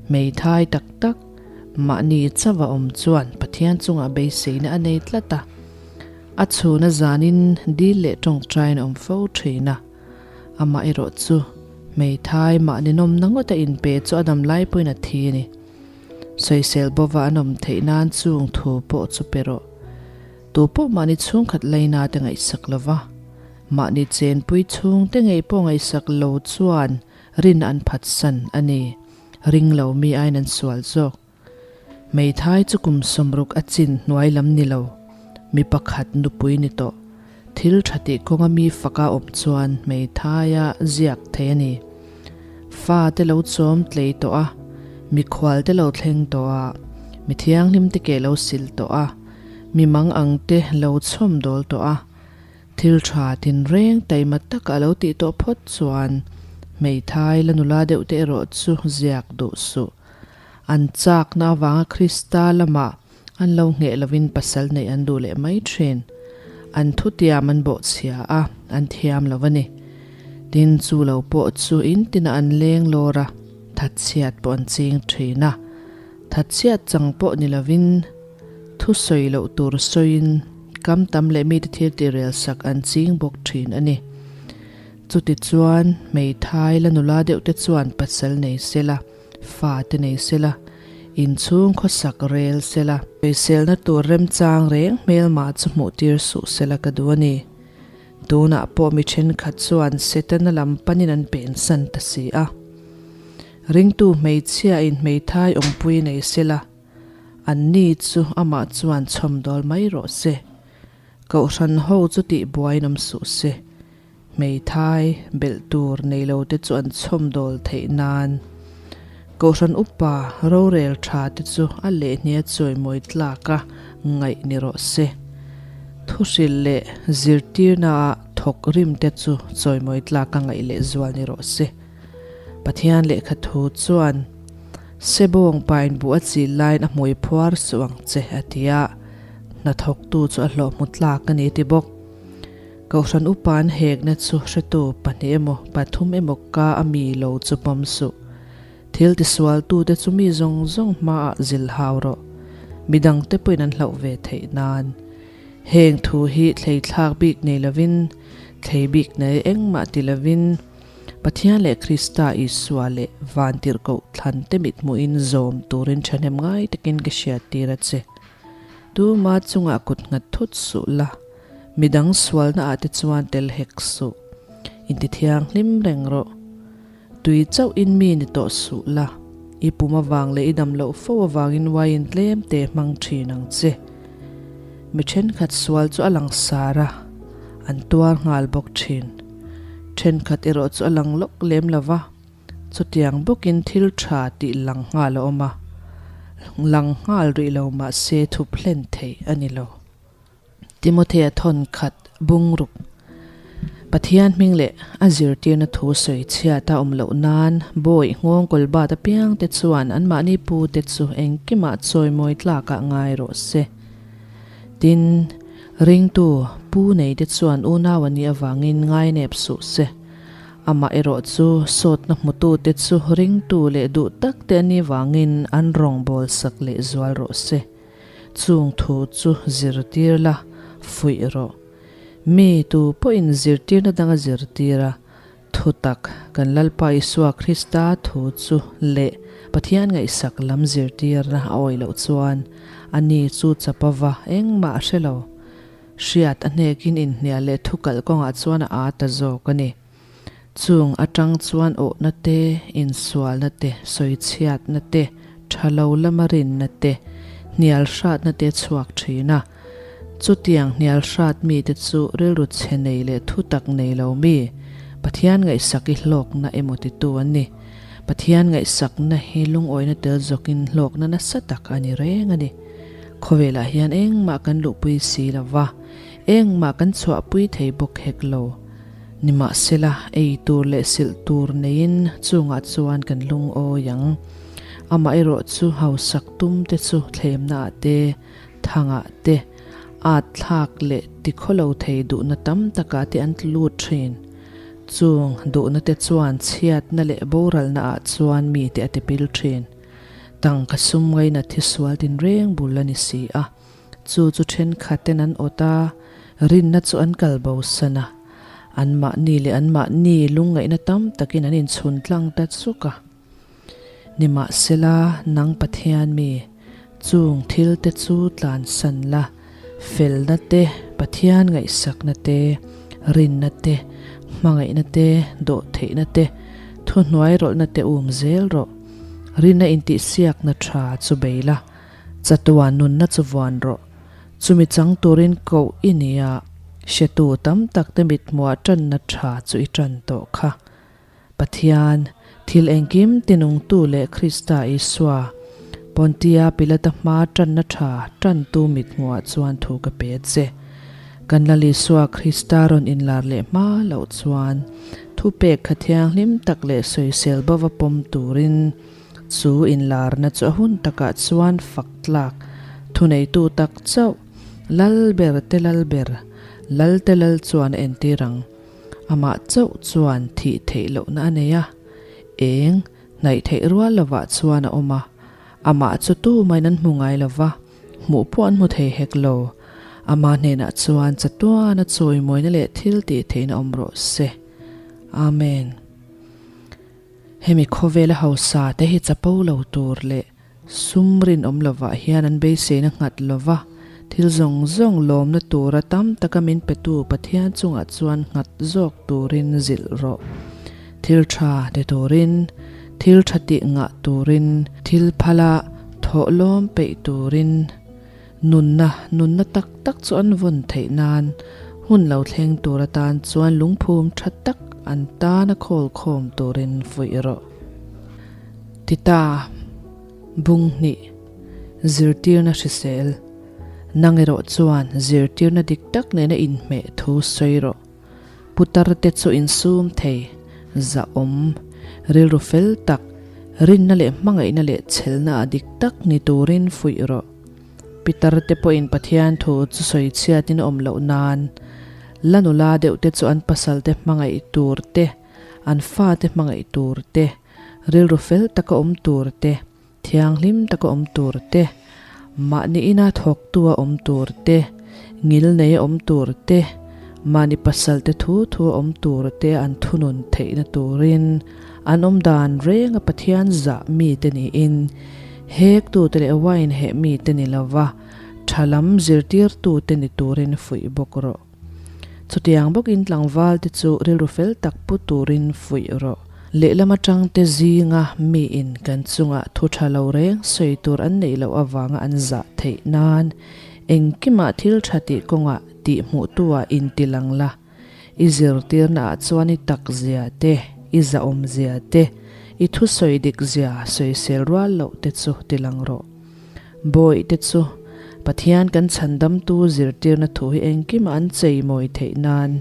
[SPEAKER 1] Hmeithai tak tak, Mahni chauha awm chuan Pathian chungah beiseina a nei tlat a, a chhuna zanin dil leh tawngtaiin a awm fo thin a. Amaherawh chu hmeithai mahni nawmna ngawta inpe chu a dam lai pawhin a thi a ni. Sawisel bova an awm theih nan chung thu pawh chu pe rawh. Tu pawh mahni chhungkhat laina te ngaihsak lo va, mahni chenpui chhungte ngei pawh ngaihsak lo chuan rin an phatsan a ni. Ring lo mi aiin an sual zawk. Hmeithai chu kum 60 a chin hnuai lam ni lo, mi pakhat nupui ni tawh. Thil tha tih kawnga mi faka awm chuan hmeithaia ziak thei a ni. Fa te lo chawm tlei tawh a, mikhual te lo thleng tawh a, mi thianghlim te ke lo sil tawh a, mi mang ang te lo chhawm dawl tawh a, thil tha tinreng taima taka a lo tih tawh phawt chuan hmeithai la nula deuh te erawh chu ziak duh suh. An chakna avanga Krista lamah an lo ngheh lovin pasal neih an duh leh mai thin. An thutiam an bawhchhia a, an thiam lo a ni. Tin, chu lo pawh chu in tinah an leng lawr a, thatchhiat pawh an ching thin a. Thatchhiat chang pawh ni lovin thusawi loh tur sawiin kam tam leh mite thil tih rel sak an ching bawk thin a ni. Chutichuan, hmeithai la nula deuhte chuan pasal nei sela, fa te nei sela, inchhung khawsak rel sela. Sawiselna tur remchang reng hmelmah chu hmuh tir suh sela ka duh a ni. Tunah pawh mi thenkhat chuan Setana lam panin an pensan ta si a. Ringtu hmeichhia in hmeithai awmpui nei sela, anni chu amah chuan chhawmdawl mai rawh se. Kohhran ho chu tihbuaiin awm suh se. Hmeithai belh tur nei lo te chu an chhawmdawl theih nan Kohhran upa rorel tha te chu a lehhnia chawimawi tlaka ngaih ni rawh se. Thuhrilh leh zirtirnaah thawk rim te chu chawimawi tlaka ngaih leh zual ni rawh se. Pathian lehkha thu chuan, Sebawng pain buh a chil laiin a hmui phuar suh ang che, a ti a, hnathawktu chu a hlawh hmu tlak a ni ti bawk. Kohhran upa an hekna chu hretu pahnih emaw pathum emaw ka a mi lo chu pawm suh. Thil tisualtute chu mi zawng zawng hmaah zil hau rawh. Midangte pawhin an hlauh ve theih nan. Heng thu hi thlei thlak bik nei lovin, thlei bik nei engmah ti lovin, Pathian leh Krista Isua leh Vantirhkoh thlante mithmuhin zawm turin thahnem ngai takin ka hriattir a che. Tuma chungah kut nghat thut suh la. Midang sualna ah te chuan tel hek suh. Inti thianghlim reng rawh. Tui chauh in mi ni tawh suh la. I pum avang leh i dam loh fo avangin wine tlem te hmang thin ang che. Mi thenkhat sual chu a lang sar a, an tuar nghal bawk thin. Thenkhat erawh chu a lang lawk lem lo va. Chutiang bawkin thil tha tih lang nghal a awm a, lang nghal rih lo mahse thup hlen theih a ni lo. Timothea thawn khat bungruk Pathian hming leh a zirtirna thu sawi chhiat a awm loh nan bawi nghawng kawl bat apiang te chuan anmahni pu te chu engkimah chawimawi tlakah ngai rawh se. Tin, ringtu pu nei te chuan unau an nih avangin ngainep suh se. Amah erawh chu sawtna hmutu te chu ringtu leh duh tak te an nih vangin an rawngbâwl sak leh zual rawh se. Chung thu chu zirtir la, fuih rawh. Mi tu pawhin zirtirna dang a zirtir a, thutak kan Lalpa Isua Krista thu chu leh Pathian ngaihsak lam zirtirna a awih loh chuan ani chu chapava engmah a hre lo. Hriat a hnekin inhnial leh thukalh kawngah chuan a aa ta zawk a ni. Chung atang chuan awhna te, insualna te, sawichhiatna te, tha lo lama rinna te, hnial hratna te chhuak thin a. Chutiang hnial hrat mite chu rilru chhe nei leh thutak nei lo mi, Pathian ngaihsak i hlawkna emaw titu an ni. Pathian ngaihsakna hi lungawina tel zawkin hlawkna nasa tak a ni reng a ni. Khawvelah hian engmah kan luhpui si lo va, engmah kan chhuahpui thei bawk hek lo. Nimahsela, ei tur leh silh tur neiin chungah chuan kan lungawi ang. Amaherawh chu hausak tum te chu thlemnaah te, thangah te, at thlak leh tikhawlo thei duhna tam takah te an tlu lut thin. Chung duhna te chuan chhiatna leh boralnaah chuan mite a tipil thin. Tangka sum ngainat hi sual tinreng bul a ni si a, chu chu thenkhatten an awt a, rinna chu an kal bosan a, anmahni leh anmahni lungngaihna tam takin an inchhun tlang ta chuk a. Nimahsela, nang Pathian mi, chung thilte chu tlansan la, felna te, Pathian ngaihsakna te, rinna te, hmangaihna te, dawhtheihna te, thuhnuairawlhna te um zel rawh. Rinna intihsiakna tha chu bei la, chatuan nunna chu vuan rawh. Chumi chang turin koh i nia, hretu tam takte mithmuah tanna tha chu i tan tawh kha. Pathian, thil engkim tinungtu leh Krista Isua, Pontia Pilata hmaa tanna tha tantu mithmuhah chuan thu ka pe che. Kan Lal Isua Krista rawn inlar leh hma loh chuan thupek kha thianghlim tak leh sawisel bova pawm turin chu inlarna chu a hun takah chuan fak tlak thuneitu tak chauh Lalber te Lalber, Lalte Lal chuan a entir ang. Amah chauh chuan thih theih lohna a nei a, eng hnaih theih rual lovah chuan a awm a. Amah chu tumain an hmu ngai lo va, hmuh pawh an hmu thei hek lo. Ama hnenah chuan chatuana chawimawina leh thil tih theihna awm rawh se. Amen. Hemi khawvela hausa te hi chapo lo tur leh Sum rinawm lovah hian an beiseina nghat lova, thil zawng zawng lawmna tura tam taka min petu Pathian chungah chuan nghat zawk turin zilh rawh. Thil tha ti turin, thil tha tih ngah turin, thil phala thawh lawm peih turin, nunna nunna tak tak chu an vawn theih nan hun lo thleng tur atan chuan lungphum tha tak an tana khawl khawm turin fuih rawh. Tita, Bung hnih, Zirtirna hrisel, Nang erawh chuan zirtirna dik tak nena inhmeh thu sawi rawh. Putar te chu insum thei, zahawm, rilru fel tak, rinna leh hmangaihna leh chhelna ah dik tak ni turin fuih rawh. Pitar te pawhin Pathian thu chu sawi chhiatin a awm loh nan, la nula deuh te chu an pasal te hmangaih tur te, an fate hmangaih tur te, rilru fel taka awm tur te, thianghlim taka awm tur te, mahni ina thawktua awm tur te, ngil neia awm tur te, mahni pasalte thu thua awm tur te an thunun theihna turin an awm dan renga Pathian zah mite niin hektute leh wine heh mite ni lova tha lam zirtirtute ni turin fuih bawk rawh. Chutiang bawkin tlangvalte chu rilru fel tak pu turin fuih rawh. Lehlam atangte zinga miin kan chungah thu tha lo reng sawi tur an neih loh avanga an zah theih nan engkimah thil tha tih kawngah tih hmuhtuah inti lang la. I zirtirnaah chuan i tak zia te, i zahawm zia te, i thusawi dik zia sawisel rual loh te chu ti lang rawh. Bawihte chu Pathian kan chhandamtu zirtirna thu hi engkimah an cheimawi theih nan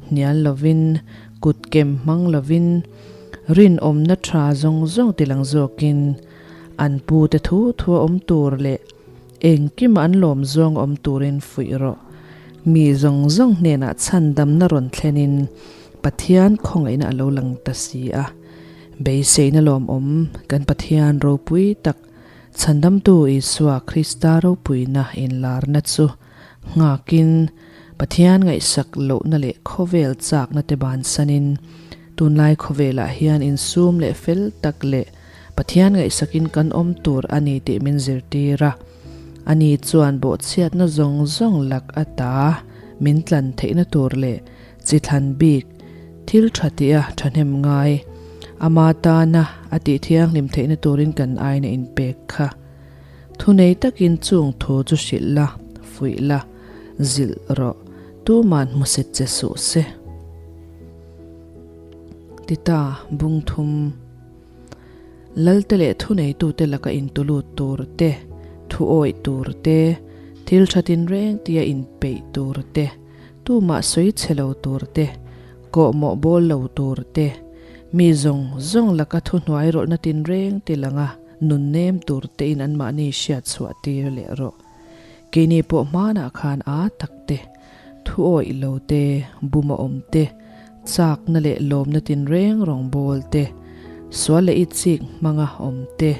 [SPEAKER 1] hnial lovin, kutkem hmang lovin, rinawmna tha zawng zawng tilang zawkin an pute thu thua awm tur leh engkimah an lawm zawng awm turin fuih rawh. Mi zawng zawng hnenah chhandamna rawn thlenin Pathian khawngaihna a lo lang ta si a. Beiseina lawmawm kan Pathian ropui tak Chhandamtu Isua Krista ropuina inlarna chu nghakin Pathian ngaihsak lohna leh khawvel chakna te bansanin tunlai khawvelah hian insum leh fel tak leh Pathian ngaihsakin kan awm tur a ni tih min zirtir a. Ani chuan bawhchhiatna zawng zawng lak ata min tlan theihna tur leh Chi thlan bik, thil tha tih a thahnem ngai. Ama tana a tih thianghlim theihna turin kan aina inpek kha. Thunei takin chung thu chu hrilh la, fuih la, zilh rawh, tuman hmusit che suh se. Tita bung thum. Lalte leh thuneitute laka intulut tur te, thu awih tur te, thil tha tinreng tia inpeih tur te, Tumah sawi chhe lo tur te, kawhmawh bawl lo tur te, mi zawng zawng laka thuhnuai rawlhna tinreng ti langa nun nem tur tein anmahni hriat chhuah tir leh rawh. Keini pawh hmanah khan a tak te, thu awih lo te, buma awm te, chakna leh lawmna tinreng rawng bawl te, sual leh itchik hmanga awm te,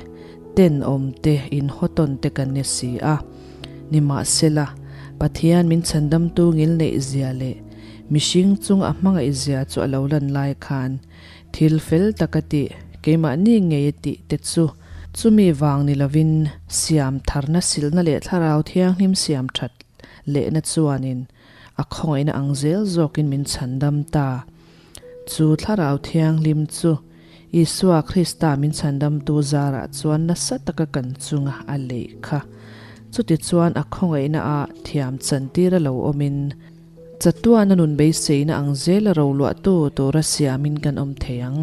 [SPEAKER 1] Tenawm te, inhawtawn te kan ni si a. Nimahsela, Pathian min chhandamtu ngilneihzia leh mihring chung a hmangaihzia chu a lo lan lai khan thil fel taka tih, keimahni ngei tih te chu chumi vang ni lovin siam tharna silna leh thlarau thianghlim siam that lehna chuanin a khawngaihna ang zel zawkin min chhandam ta. Chu thlarau thianghlim chu Isua Krista min chhandamtu zarah chuan nasa taka kan chunga a leih kha. Chutichuan a khawngaihna ah thiam chantir a lo awmin, chatuana nun beiseina ang zela roluahtu tura siamin kan awm thei ang.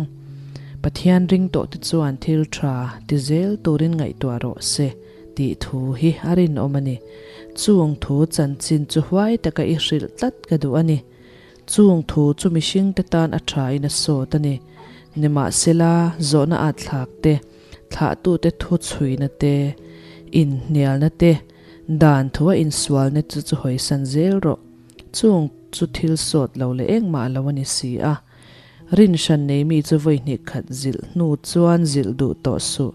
[SPEAKER 1] Pathian ring tawhte chuan thil tha ti zel turin ngaihtuah rawh se tih thu hi a rinawm a ni. Chung thu chanchin chu huai taka i hrilh tlat ka duh a ni. Chung thu chu mihringte tan a thain a sawt a ni. Nimahsela, zawhna at thlak te, thlahtute thu chhuina te, inhnialna te, dan thua insualna chu chu hawisan zel rawh. Chung chu thil sawt lo leh engmah lo a ni si a. Rin hran nei mi chu vawi hnih khat zilh hnu chuan zilh duh tawh suh.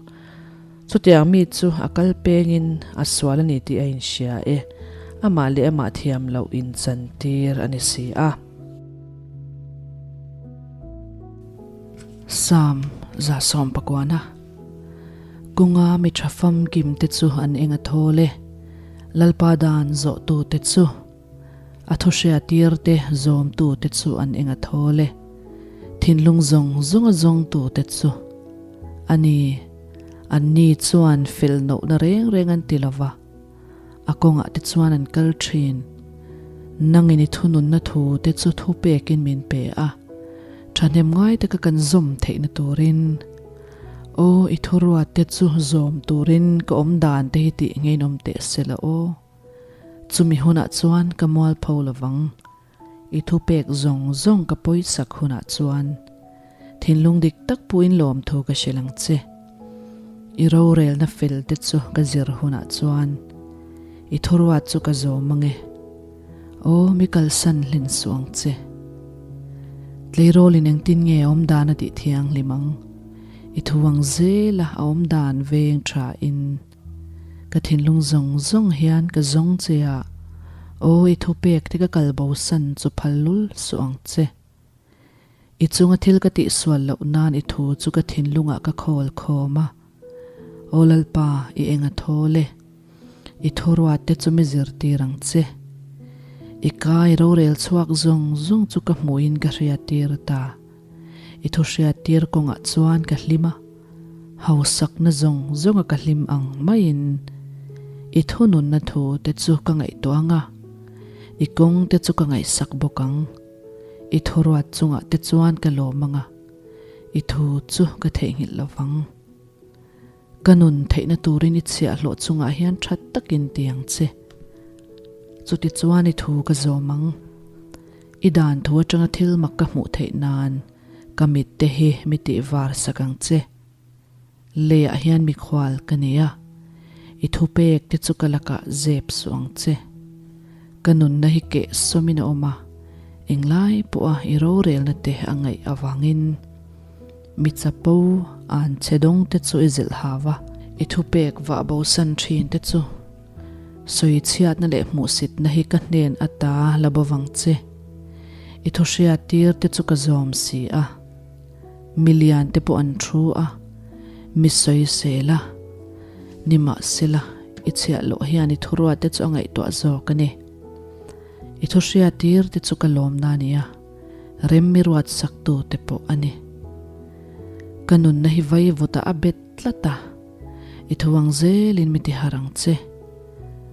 [SPEAKER 1] Chutiang mi chu a kal pengin a sual a ni tih a inhria e, amah leh amah thiam loh inchantir a ni si a. Psalm 119 Kawnga mi tha famkim te chu an eng a thawl e, Lalpa dan zawhtute chu. A thuhriatir te zawmtu te chu an eng a thawl e. Thinlung zawng zawnga zawngtu te chu a ni. Anni chuan fel nohna reng reng an ti lova, a kawngah te chuan an kal thin. Nangin i thununna thu te chu thu pekin min pe a, thahnem ngai taka kan zawm theihna turin. Aw, i thuruat te chu zawm turin ka awm dan te hi tih ngeinawm teh se la aw. Chumi hunah chuan ka mualpho lovang. I thupek zawng zawng ka pawisak hunah chuan thinlung dik tak puin lawmthu ka hrilh ang che. I rorelna fel te chu ka zir hunah chuan i thuruat chu ka zawm ang e. Aw, mi kalsan hlin suh ang che. Tleirawlin engtin nge a awmdan a tih thianghlim ang? I thu ang zela a awmdan veng thain. Ka thinlung zawng zawng hian ka zawng che a, aw i thupek te ka kal bosan chu phal lul suh ang che. I chunga thil ka tihsual loh nan i thu chu ka thinlungah ka khawl khawm a, Aw Lalpa i eng a thawl e, i thuruat te chu mi zirtir ang che. I kai rorel chhuak zawng zawng chu ka hmuhin ka hriattir ta. I thuhriattir kawngah chuan ka hlim a, hausakna zawng zawnga ka hlim ang maiin i thununna thu te chu ka ngaihtuah ang a, i kawng te chu ka ngaihsak bawk ang. I thuruat chungah te chuan ka lawm ang a, i thu chu ka theihnghilh lo vang. Ka nun theihna turin i chhiahhlawh chungah hian tha takin ti ang che. Chutichuan i thu ka zawm ang. I dan thu atanga thil mak ka hmuh theih nan ka mit te hi mi tih var sak ang che. Leiah hian mikhual ka nei a, i thupek te chu ka lakah zep suh ang che. Ka nunna hi keh sawmin a awm a, englai pawha i rorelna te a ngaih avangin. Mi chapo an che dawng te chu i zilh hau a, i thupek vah bosan thin te chu sawi chhiatna leh hmuhsitna hi ka hnen ata la bo vang che. I thuhriat tir te chu ka zawm si a, mi lian te pawh an thu a, mi sawi sel a, nimahsela i chhiah loh hian i thuruat te chu a ngaihtuah zawk a ni. I thuhriat tir te chu ka lawmna a ni a. Rem mi ruat saktu te pawh a ni. Ka nunna hi vai vawtah a bet tlat a, i thu ang zelin mi ti har ang che.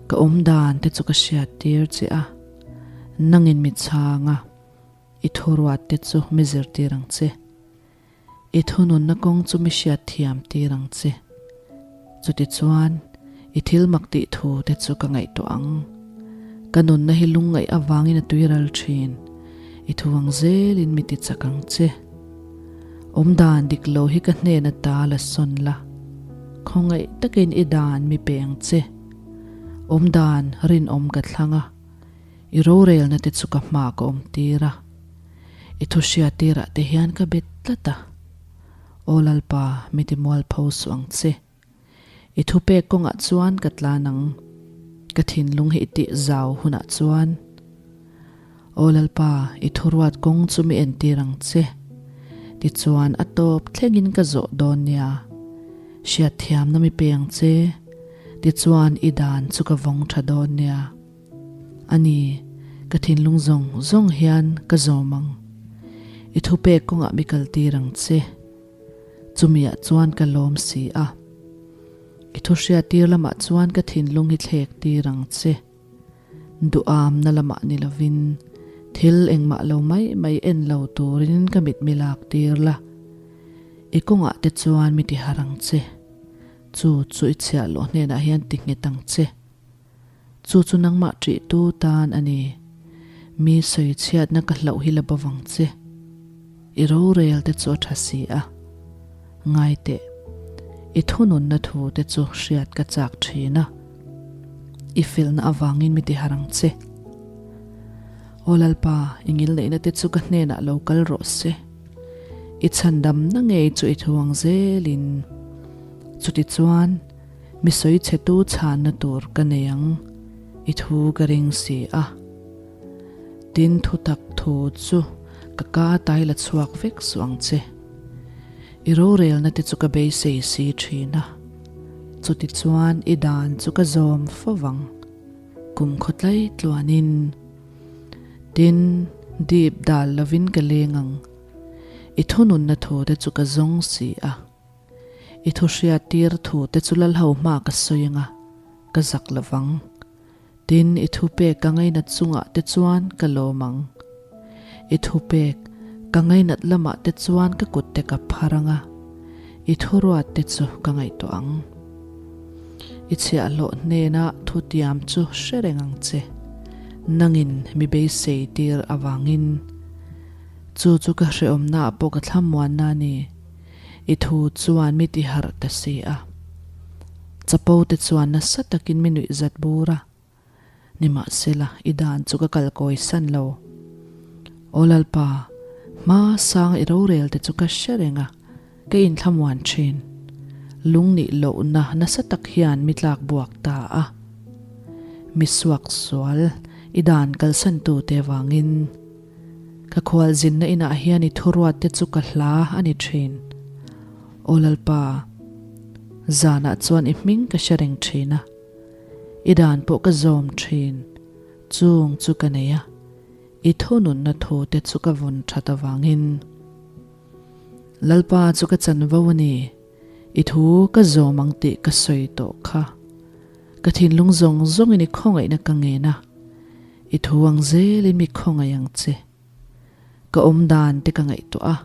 [SPEAKER 1] Ka awm dan te chu ka hriat tir che a, nangin mi chhang a, i thu ruat te chu mi zirtir ang che. I thununna kawng chu mi hriat thiam tir ang che. Chutichuan, i thil mak tih thu te chu ka ngaihtuah ang. Ka nunna hi lungngaih avangin a tuiral thin. I thu ang zelin mi ti chak ang che. Awmdan dik lo hi ka hnen ata la sawn la. Khawngaih takin i dan mi pe ang che. Awmdan rinawm ka thlang a, i rorelna te chu ka hma ka awm tir a. I thu hriattirah te hian ka bet tlat a, Aw Lalpa, mi ti mualpho suh ang che. I thupek kawngah chuan ka tlan ang, ka thinlung hi i tih zau hunah chuan. Aw Lalpa, i thuruat kawng chu mi entir ang che. Tichuan a tawp thlengin ka zawh dawn nia. Hriatthiamna mi pe ang che. Tichuan i dan chu ka vawng tha dawn nia. A ni, ka thinlung zawng zawng hian ka zawm ang. I thupek kawngah mi kaltir ang che. Chumiah chuan ka lawm si a. I thuhriattir lamah chuan ka thinlung hi thlek tir ang che. Duhamna lamah ni lovin thil engmah lo mai mai en lo turin ka mit mi lak tir la. I kawngah te chuan mi ti har ang che. Chu chu i chhiah loh hnenah hian ti nghet ang che. Chu chu nangmah ṭihtu tan a ni. Mi sawi chhiatna ka hlauh hi la bawvang che. I rorel te chu a ṭha si a. Ngai teh, i thununna thu te chu hriat ka chak ṭhin a. I felna avangin mi ti har ang che. Aw Lalpa, i ngilneihna te chu ka hnenah lo kal rawh se. I chhandamna ngei chu i thu ang zelin. Chutichuan, Mi sawi chhetu chhanna tur ka nei ang, i thu ka ring si a. Tin thutak thu chu ka ka tai la chhuak vek suh ang che. I rorelna te chu ka beisei si thin a, chutichuan i dan chu ka zawm fo vang, kum khawtlai tluanin. Tin, dip dal lovin ka leng ang, i thununna thu te chu ka zawng si a. I thu hriattir thu te chu Lalho hma ka sawi anga, ka zak lo vang. Tin, i thupek ka ngainat chungah te chuan ka lawm ang. I thupek ka ngainat lamah te chuan ka kut te ka phar anga, i thuruat te chu ka ngaihtuah ang. I chhiahhlawh hnena thutiam chu hre reng ang che. Nangin mi beisei tir avangin chu chu ka hrehawmnaah pawh ka thlamuanna a ni. I thu chuan mi ti harh ta si a. Chapo te chuan nasa takin mi nuih zat bur a. Nimahsela, i dan chu ka kal kawi san lo. Aw Lalpa, hma sang i rorel te chu ka hre reng a, ka inthlamuan thin. Lungnih lohna nasa tak hian mi tlak buak ta a. Mi suak sual, i dan kalsan tute vangin. Ka khualzinna inah hian i thuruat te chu ka hla a ni thin. Aw Lalpa, zanah chuan i hming ka hre reng thin a, i dan pawh ka zawm thin, chung chu ka nei a, i thununna thu te chu ka vawn that avangin. Lalpa chu ka chanvo a ni, i thu ka zawm ang tih ka sawi tawh kha. Ka thinlung zawng zawngin i khawngaihna ka ngen a. I thu ang zelin mi khawngaih ang che. Ka awm dan te ka ngaihtuah a,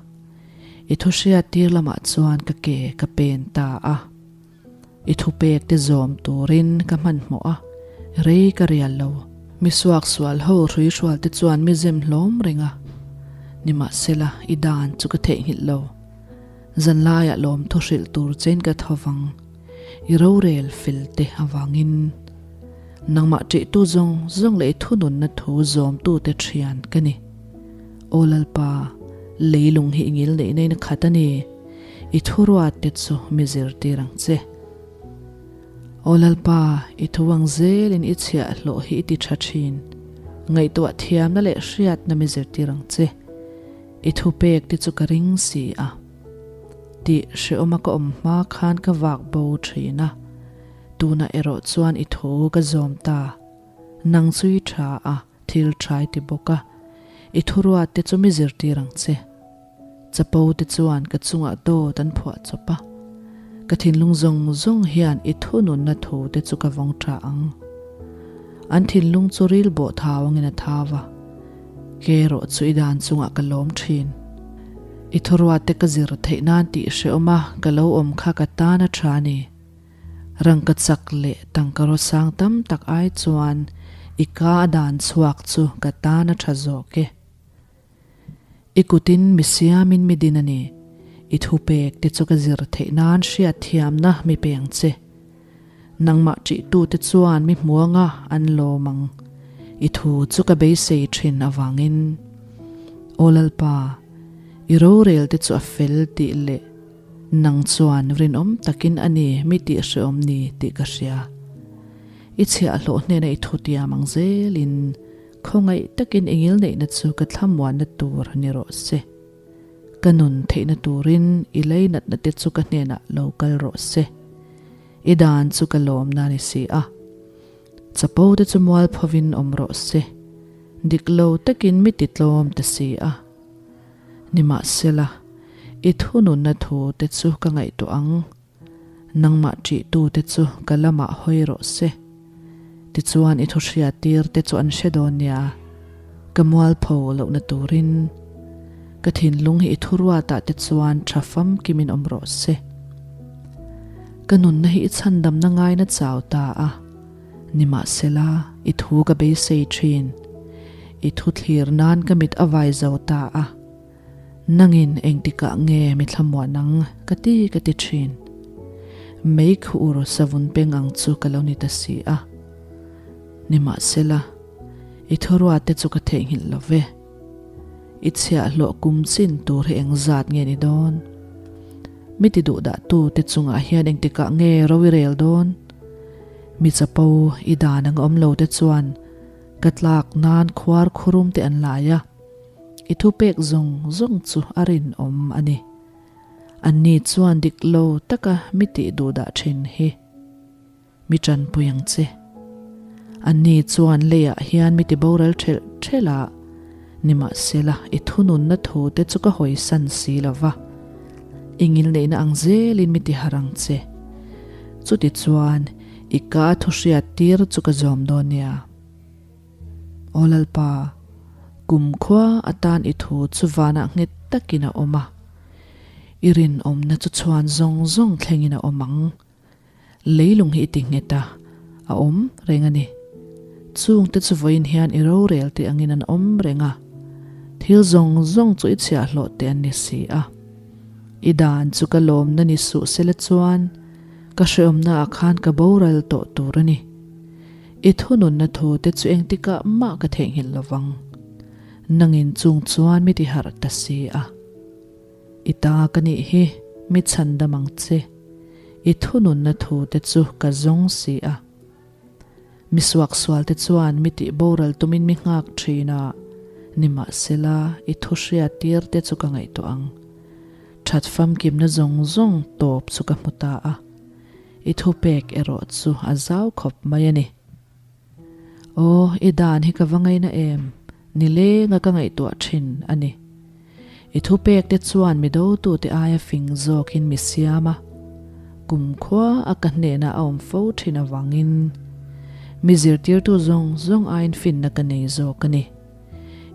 [SPEAKER 1] i thu hriat tir lamah chuan ka ke ka pen ta a. I thupek te zawm turin ka hmanhmawh a, rei ka rial lo. Mi suaksual ho hruihrual te chuan mi zem hlawm reng a, nimahsela i dan chu ka theihnghilh lo. Zanlaiah lawmthu hrilh tur chein ka tho vang. I rorel fel te avangin nangmah ṭihtu zawng zawng leh i thununna thu zawmtute ṭhian ka ni. Aw Lalpa, leilung hi i ngil neih nain a khat a ni, i thuruat te chu mi zirtir ang che. Aw Lalpa, i thu ang zelin i chhiahhlawh hi i ti ṭha ṭhin, ngaihtuah thiamna leh hriatna mi zirtir ang che, i thupek te chu ka ring si a. Tih hrehawma ka awm hma khan ka vak bo thin a, tunah erawh chuan i thu ka zawm ta. Nang chu i tha a, thil tha i ti bawk a, i thuruat te chu mi zirtir ang che. Chapo te chuan ka chungah dawt an phuah chawp a, ka thinlung zawng zawng hian i thununna thu te chu ka vawng tha ang. An thinlung chu ril bawh thau angin a thau a, ke erawh chu i dan chungah ka lawm thin. I thuruate ka zir theih nan tih hrehawm a ka lo awm kha ka tan a tha a ni. Rangka chak leh tangka rawsang tam tak ai chuan i ka a dan chhuak chu ka tan a tha zawk e. I kutin mi siamin mi din a ni. I thupek te chu ka zir theih nan hriatthiamna mi peng che. Nangmah ṭihtute chuan mi hmuanga an lawm ang. I thu chu ka beisei ṭhin avangin. Aw Lalpa, i rorel te chu a fel tih leh. Nang chuan rinawm takin a ni mi tih hrehawm ni tih ka hria. I chhiahhlawh hnena i thutiam ang zelin khawngaih takin i ngilneihna chu ka thlamuanna tur ni rawh se. Ka nun theihna turin i leinatna te chu ka hnenah lo kal rawh se. I dan chu ka lawmna ni si a. Chapo te chu mualphovin awm rawh se. Dik lo takin mi ti tlawm ta si a. Nimahsela, i thununna thu te chu ka ngaihtuah ang. Nangmah ṭihtu te chu ka lamah hawi rawh se. Tichuan i thuhriattir te chu an hre dawn nia, ka mualpho lohna turin. Ka thinlung hi i thuruatah te chuan ṭha famkimin awm rawh se. Ka nunna hi i chhandamna ngaina chau ta a, nimahsela i thu ka beisei ṭhin. I thu thlir nan ka mit a vai zo ta a. Nangin engtikah nge mi thlamuan ang ka ti ka ti thin. Mei khu ur savun peng ang chu ka lo ni ta si a. Nimahsela, i thuruate chu ka theihnghilh lo ve. I chhiahhlawh kum chin tur hi engzat nge ni dawn? Mi ti duhdah tu te chungah hian engtikah nge ro i rel dawn? Mi chapo i dan ang awm lo te chuan ka tlak nan khuar khurum te an lai a. I thupek zawng zawng chu a rinawm a ni. Anni chuan dik lo taka mi tih duh dah thin hi mi tanpui ang che. Anni chuan leiah hian mi ti boral thelh thelh a, nimahsela i thununna thu te chu ka hawisan si lo va, i ngilneihna ang zelin mi ti harh ang che. Chutichuan i ka thuhriat tir chu ka zawm dawn nia. Aw Lalpa, kumkhua atan i thu chu vanah nghet takin a awm a, i rinawmna chu chhuan zawng zawng thlengin a awm ang. Leilung hi i ti nghet a, a awm reng a ni. Chungte chu vawiin hian i rorel tih angin an awm reng a, thil zawng zawng chu i chhiahhlawh teh an ni si a. I dan chu ka lawmna ni suh sela chuan ka hreawmnaah khan ka boral tawh tur a ni. I thununna thu te chu engtikah mah ka theihnghilh lo vang. Nangin chung chuan mi ti harh ta si a. I ta ka nih hi mi chhandam ang che. I thununna thu te chu ka zawng si a. Mi suaksual te chuan mi tih boral tumin mi nghak thin a, nimahsela i thu hriat tir te chu ka ngaihtuah ang. That famkimna zawng zawng tawp chu ka hmu ta a. I thupek erawh chu a zau khawp mai a ni. Aw, i dan hi ka va ngaina em? Nilenga ka ngaihtuah thin a ni. I thupek te chuan mi dotute aia fing zawkin mi siam a, kumkhua a ka hnenah a awm fo thin avangin mi zirtirtu zawng zawng aiin finna ka nei zawk a ni.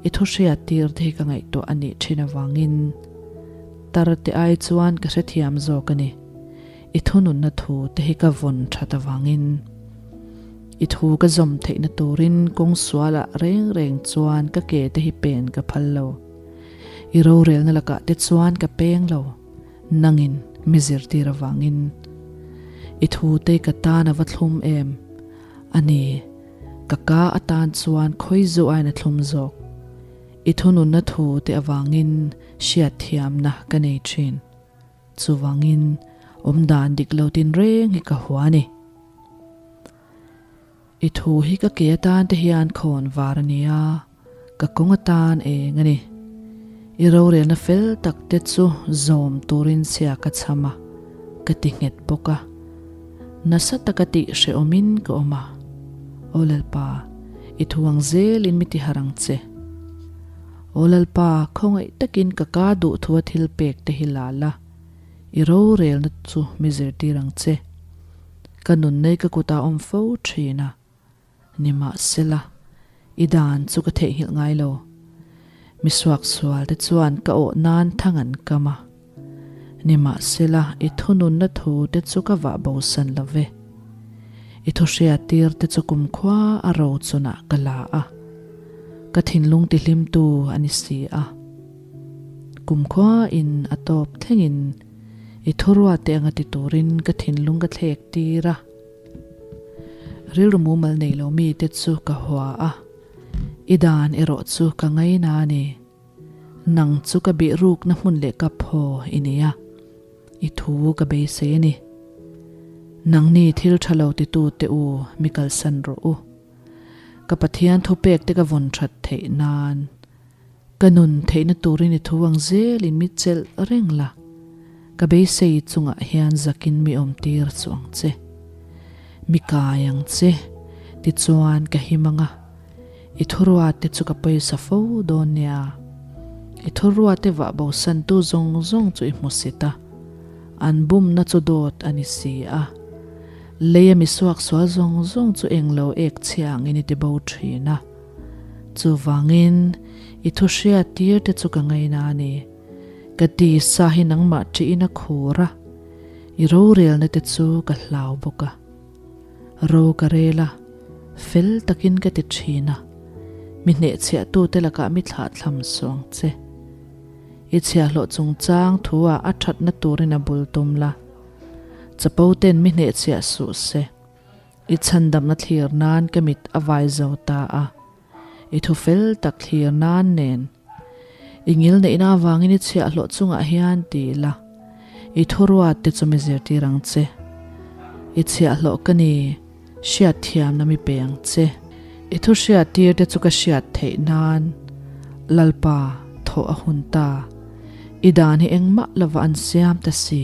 [SPEAKER 1] I thu hriat tir te hi ka ngaihtuah a nih thin avangin tar te ai chuan ka hrethiam zawk a ni. I thununna thu te hi ka vawn that avangin i thu ka zawm theihna turin kawng sualah reng reng chuan ka ke te hi pen ka phal lo. I rorelna lakah te chuan ka peng lo, nangin mi zirtir avangin. I thu te ka tan a va thlum em? A ni, ka ka atan chuan khawi zu aiin a thlum zawk. I thununna thu te avangin hriatthiamna ka nei thin. Chuvangin, awmdan dik lo tinreng hi ka hua a ni. I thu hi ka ke atan te hian khawn var a ni a, ka kawng atan eng a ni. I rorelna fel tak te chu zawm turin chhia ka chham a, ka ti nghet bawk a. Nasa taka tih hrehawmin ka awm a. Aw Lalpa, i thu ang zelin mi ti harh ang che. Aw Lalpa, khawngaih takin ka ka duh thua thil pek te hi la la, i rorelna chu mi zirtir ang che. Ka nunnei ka kutah awm fo thin a, nimahsela, i dan chu ka theihnghilh ngai lo. Mi suaksual te chuan ka awh nan thang an kam a, nimahsela, i thununna thu te chu ka vah bosan lo ve. I thuhriattir te chu kumkhua a ro chunah ka la a, ka thinlung tihlimtu a ni si a. Kumkhua in a tawp thlengin i thuruate anga ti turin ka thinlung ka thlek tir a. Rilru mumal nei lo mite chu ka hua a, i dan erawh chu ka ngaina a ni. Nang chu ka bihrukna hmun leh ka phaw i ni a. I thu ka beisei a ni. Nangni thil tha lo titute u, mi kalsan rawh u. Ka Pathian thupek te ka vawn that theih nan ka nun theihna turin i thu ang zelin mi chelh reng la, ka beisei chungah hian zakin mi awm tir chu ang che. Mi kai ang che, tichuan ka him ang a, i thuruate chu ka pawisa fo dawn nia. I thuruate vah bosantu zawng zawng chu i hmu sit a, an bumna chu dawt a ni si a. Leia mi suaksual zawng zawng chu englo ek chhia angin i ti bo thin a. Chuvangin, i thu hriat tir te chu ka ngaina a ni. Ka tisa hi nangmah ṭihin a khur a, i rorelna te chu ka hlau bawk a. Ro ka rel a, fel takin ka ti thin a, mi hnehchhiahtute lakah mi thlahthlam suang che. I chhiahhlawh chungchang thu-ah a ṭhatna turin a bul tum la. Chapo ten mi hnehchhiah suh se. I chhandamna thlir nan ka mit a vai zo ta a, i thu fel tak thlir nan nen. I ngil neihna avangin i chhiahhlawh chungah hian ti la, i thuruat te chu mi zirtir ang che. I chhiahhlawh ka ni, hriatthiamna mi pe ang che. I thu hriattir te chu ka hriat theih nan, Lalpa, thawh a hun ta. I dan hi engmah lova an siam ta si.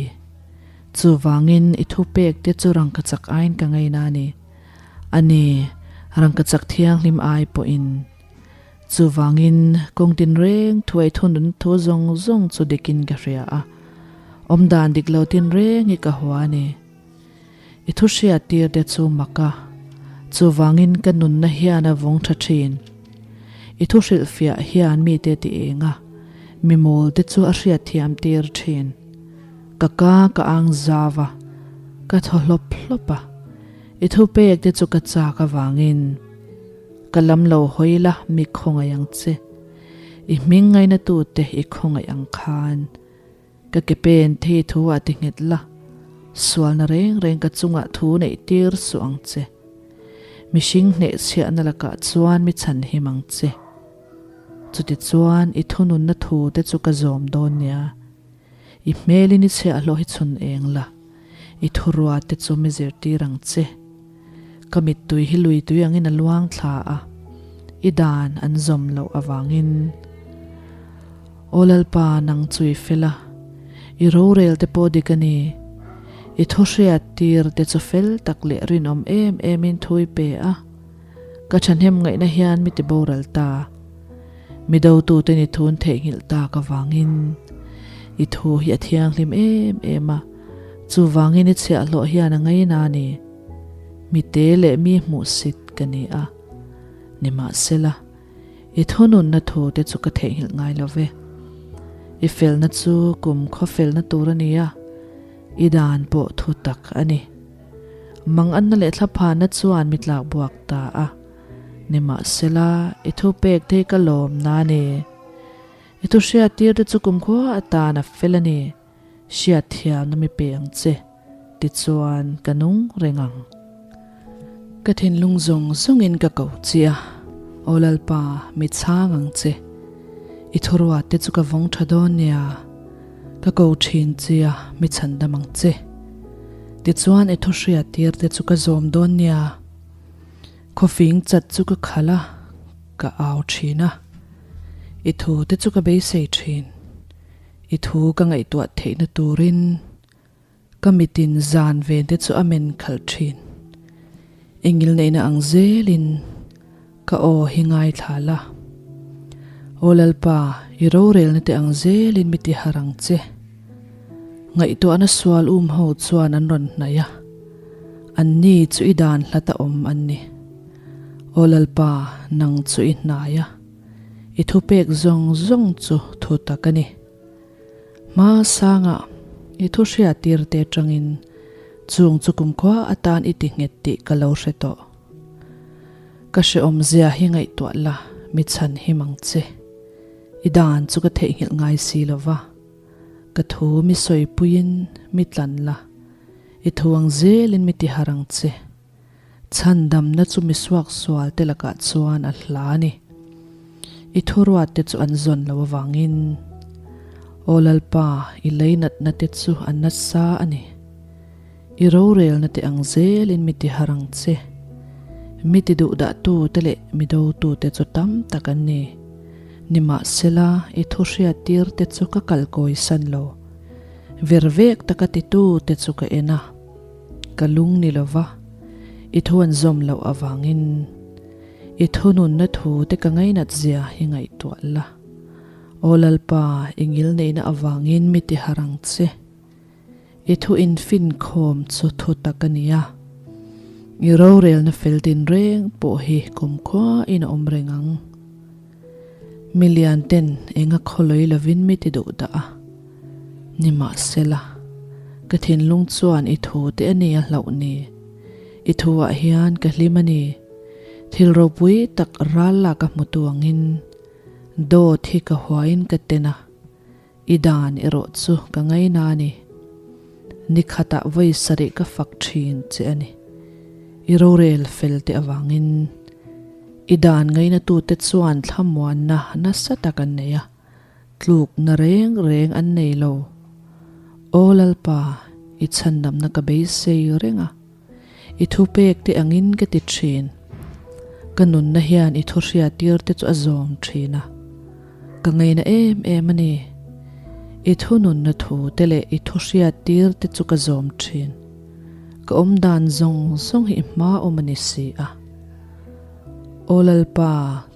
[SPEAKER 1] Chuvangin i thupek te chu rangkachak aiin ka ngaina a ni. A ni, rangkachak thianghlim ai pawhin. Chuvangin kawng tinreng thuai thunun thu zawng zawng chu dikin ka hria a, awmdan dik lo tinreng hi ka hua a ni. I thu hriat tir te chu mak a, chuvangin ka nunna hian a vawng tha thin. I thu hrilhfiah hian mite ti eng a, mi mawl te chu a hriatthiam tir thin. Ka ka ka ang zau a, ka thaw hlawp hlawp a, i thupek te chu ka chak avangin ka lam lo hawi la mi khawngaih ang che. I hming ngainatute i khawngaih ang khan. Ka ke pen thei thu ah ti nghet la, sualna reng reng ka chungah thu neih tir suh ang che. Mihring hnehchhiahna lakah chuan mi chhan him ang che. Chutichuan i thununna thu te chu ka zawm dawn nia. I hmelin i chhiahhlawh hi chhun eng la, i thurua te chu mi zirtir ang che. Ka mittui hi lui tui angin a luang thla a, i dan an zawm loh avangin. Aw Lalpa, nang chu i fel a, i rorel te pawh dik a ni. I thu hriat tir te chu fel tak leh rinawm em emin thu i pe a, ka thahnem ngaihna hian mi ti boral ta. Mi dotute ni thun theihnghilh tak avangin i thu hi a thianghlim em em a, chuvangin i chhiahhlawh hian a ngaina a ni. Mi te leh mi hmuhsit ka ni a, nimahsela, i thununna thu te chu ka theihnghilh ngai lo ve. I felna chu kum khaw felna tur a ni a, i dan pawh thu tak a ni. Manganna leh thlaphana chuan mi tlakbuak ta a. Nimahsela, i thupek te hi ka lawm na a ni. I thu hriattir te chu kumkhua atan a fel a ni. Hriatthiamna mi pe ang che, tichuan ka nung reng ang. Ka thinlung zawng zawngin ka ko che a, Aw Lalpa, mi chhang ang che. I thuruat te chu ka vawng tha dawn nia. Ka ko thin che a, mi chhandam ang che. Tichuan i thu hriattir te chu ka zawm dawn nia. Khawfing chat chu ka khalh a, ka au thin a. I thu te chu ka beisei thin. I thu ka ngaihtuah theihna turin ka mitin zan ven te chu a men khalh thin. I ngilneihna ang zelin ka aw hi ngaithla la. Aw Lalpa, i rorelna te ang zelin mi ti harh ang che. Ngaihtuahna sual um ho chuan an rawn hnaih a, anni chu i dan hlat a awm an ni. Aw Lalpa, nang chu i hnai a, i thupek zawng zawng chu thu tak a ni. Hma sangah i thu hriattir te atangin chung chu kumkhua atan i ti nghet tih ka lo hre tawh. Ka hrehawmzia hi ngaihtuah la, mi chhan him ang che. I dan chu ka theihnghilh ngai si lo va. Ka thu mi sawipuiin mi tlan la, i thu ang zelin mi ti harh ang che. Chhandamna chu mi suaksual te lakah chuan a hla a ni. I thuruat te chu an zawn lo avangin. Aw Lalpa, i leinatna te chu a nasa a ni. I rorelna te ang zelin mi tiharh ang che. Mi ti duhdah tute leh mi dotute chu tam tak an ni. Nimahsela, i thu hriattir te chu ka kal kawisan lo. Vervek taka titute chu ka en a, ka lung ni lova, i thu an zawm loh avangin i thununna thu te ka ngainat zia hi ngaihtuah la. Aw Lalpa, i ngilneihna avangin mi tiharh ang che. I thu infinkhawm chu thu tak a ni a, i rorelna fel tinreng pawh hi kumkhuain a awm reng ang. Mi lian ten eng a khawlawi lovin mi ti duh dah a, nimahsela, ka thinlung chuan i thu te a ni a hlauh ni. I thuah hian ka hlim a ni. Thil ropui tak ral lak a hmutu angin dawt hi ka huain ka ten a. I dan erawh chu ka ngaina a ni. Ni khatah vawi sarih ka fak thin che a ni. I rorel fel te avangin i dan ngainatute chuan thlamuanna nasa tak an nei a, tlukna reng reng an nei lo. Aw Lalpa, i chhandamna ka beisei reng a. I thupek te angin ka ti thin. Ka nunna hian i thuhriattir te chu a zawm thin a. Ka ngaina em em a ni. I thununna thu te leh i thuhriattir te chu ka zawm thin. Ka awmdan zawng zawng hi i hma awm a ni si a. Aw Lalpa,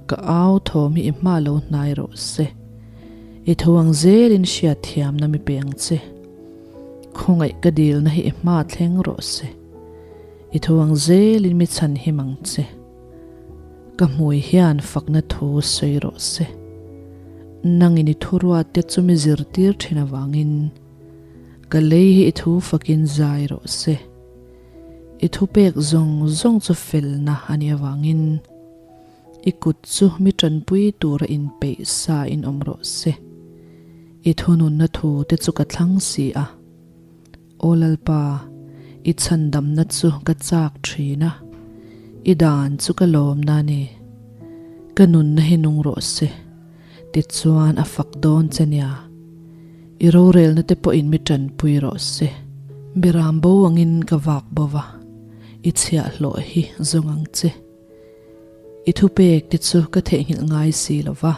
[SPEAKER 1] ka au thawm hi i hma lo hnai rawh se. I tho ang zelin hriatthiamna mi pe ang che. Khawngaih ka dilna hi i hma thleng rawh se. I tho ang zelin mi chhan him ang che. Ka hmui hian fakna thu sawi rawh se. Nangin i thuruat te chu mi zirtir thin avangin ka lei hi i thu fakin zai rawh se. I thupek zawng zawng chu felna a nih avangin I kut chu mi tanpui tura inpeih sa in awm rawh se. I thununna thu te chu ka thlang si a. Aw Lalpa, i chhandamna chu ka chak thin a, i dan chu ka lawmna a ni. Ka nunna hi nung rawh se, tichuan a fak dawn che nia. I rorelna te pawhin mi tanpui rawh se. Biram bo angin ka vak bo va, i chhiahhlawh hi zawng ang che. I thupek te chu ka theihnghilh ngai si lo va.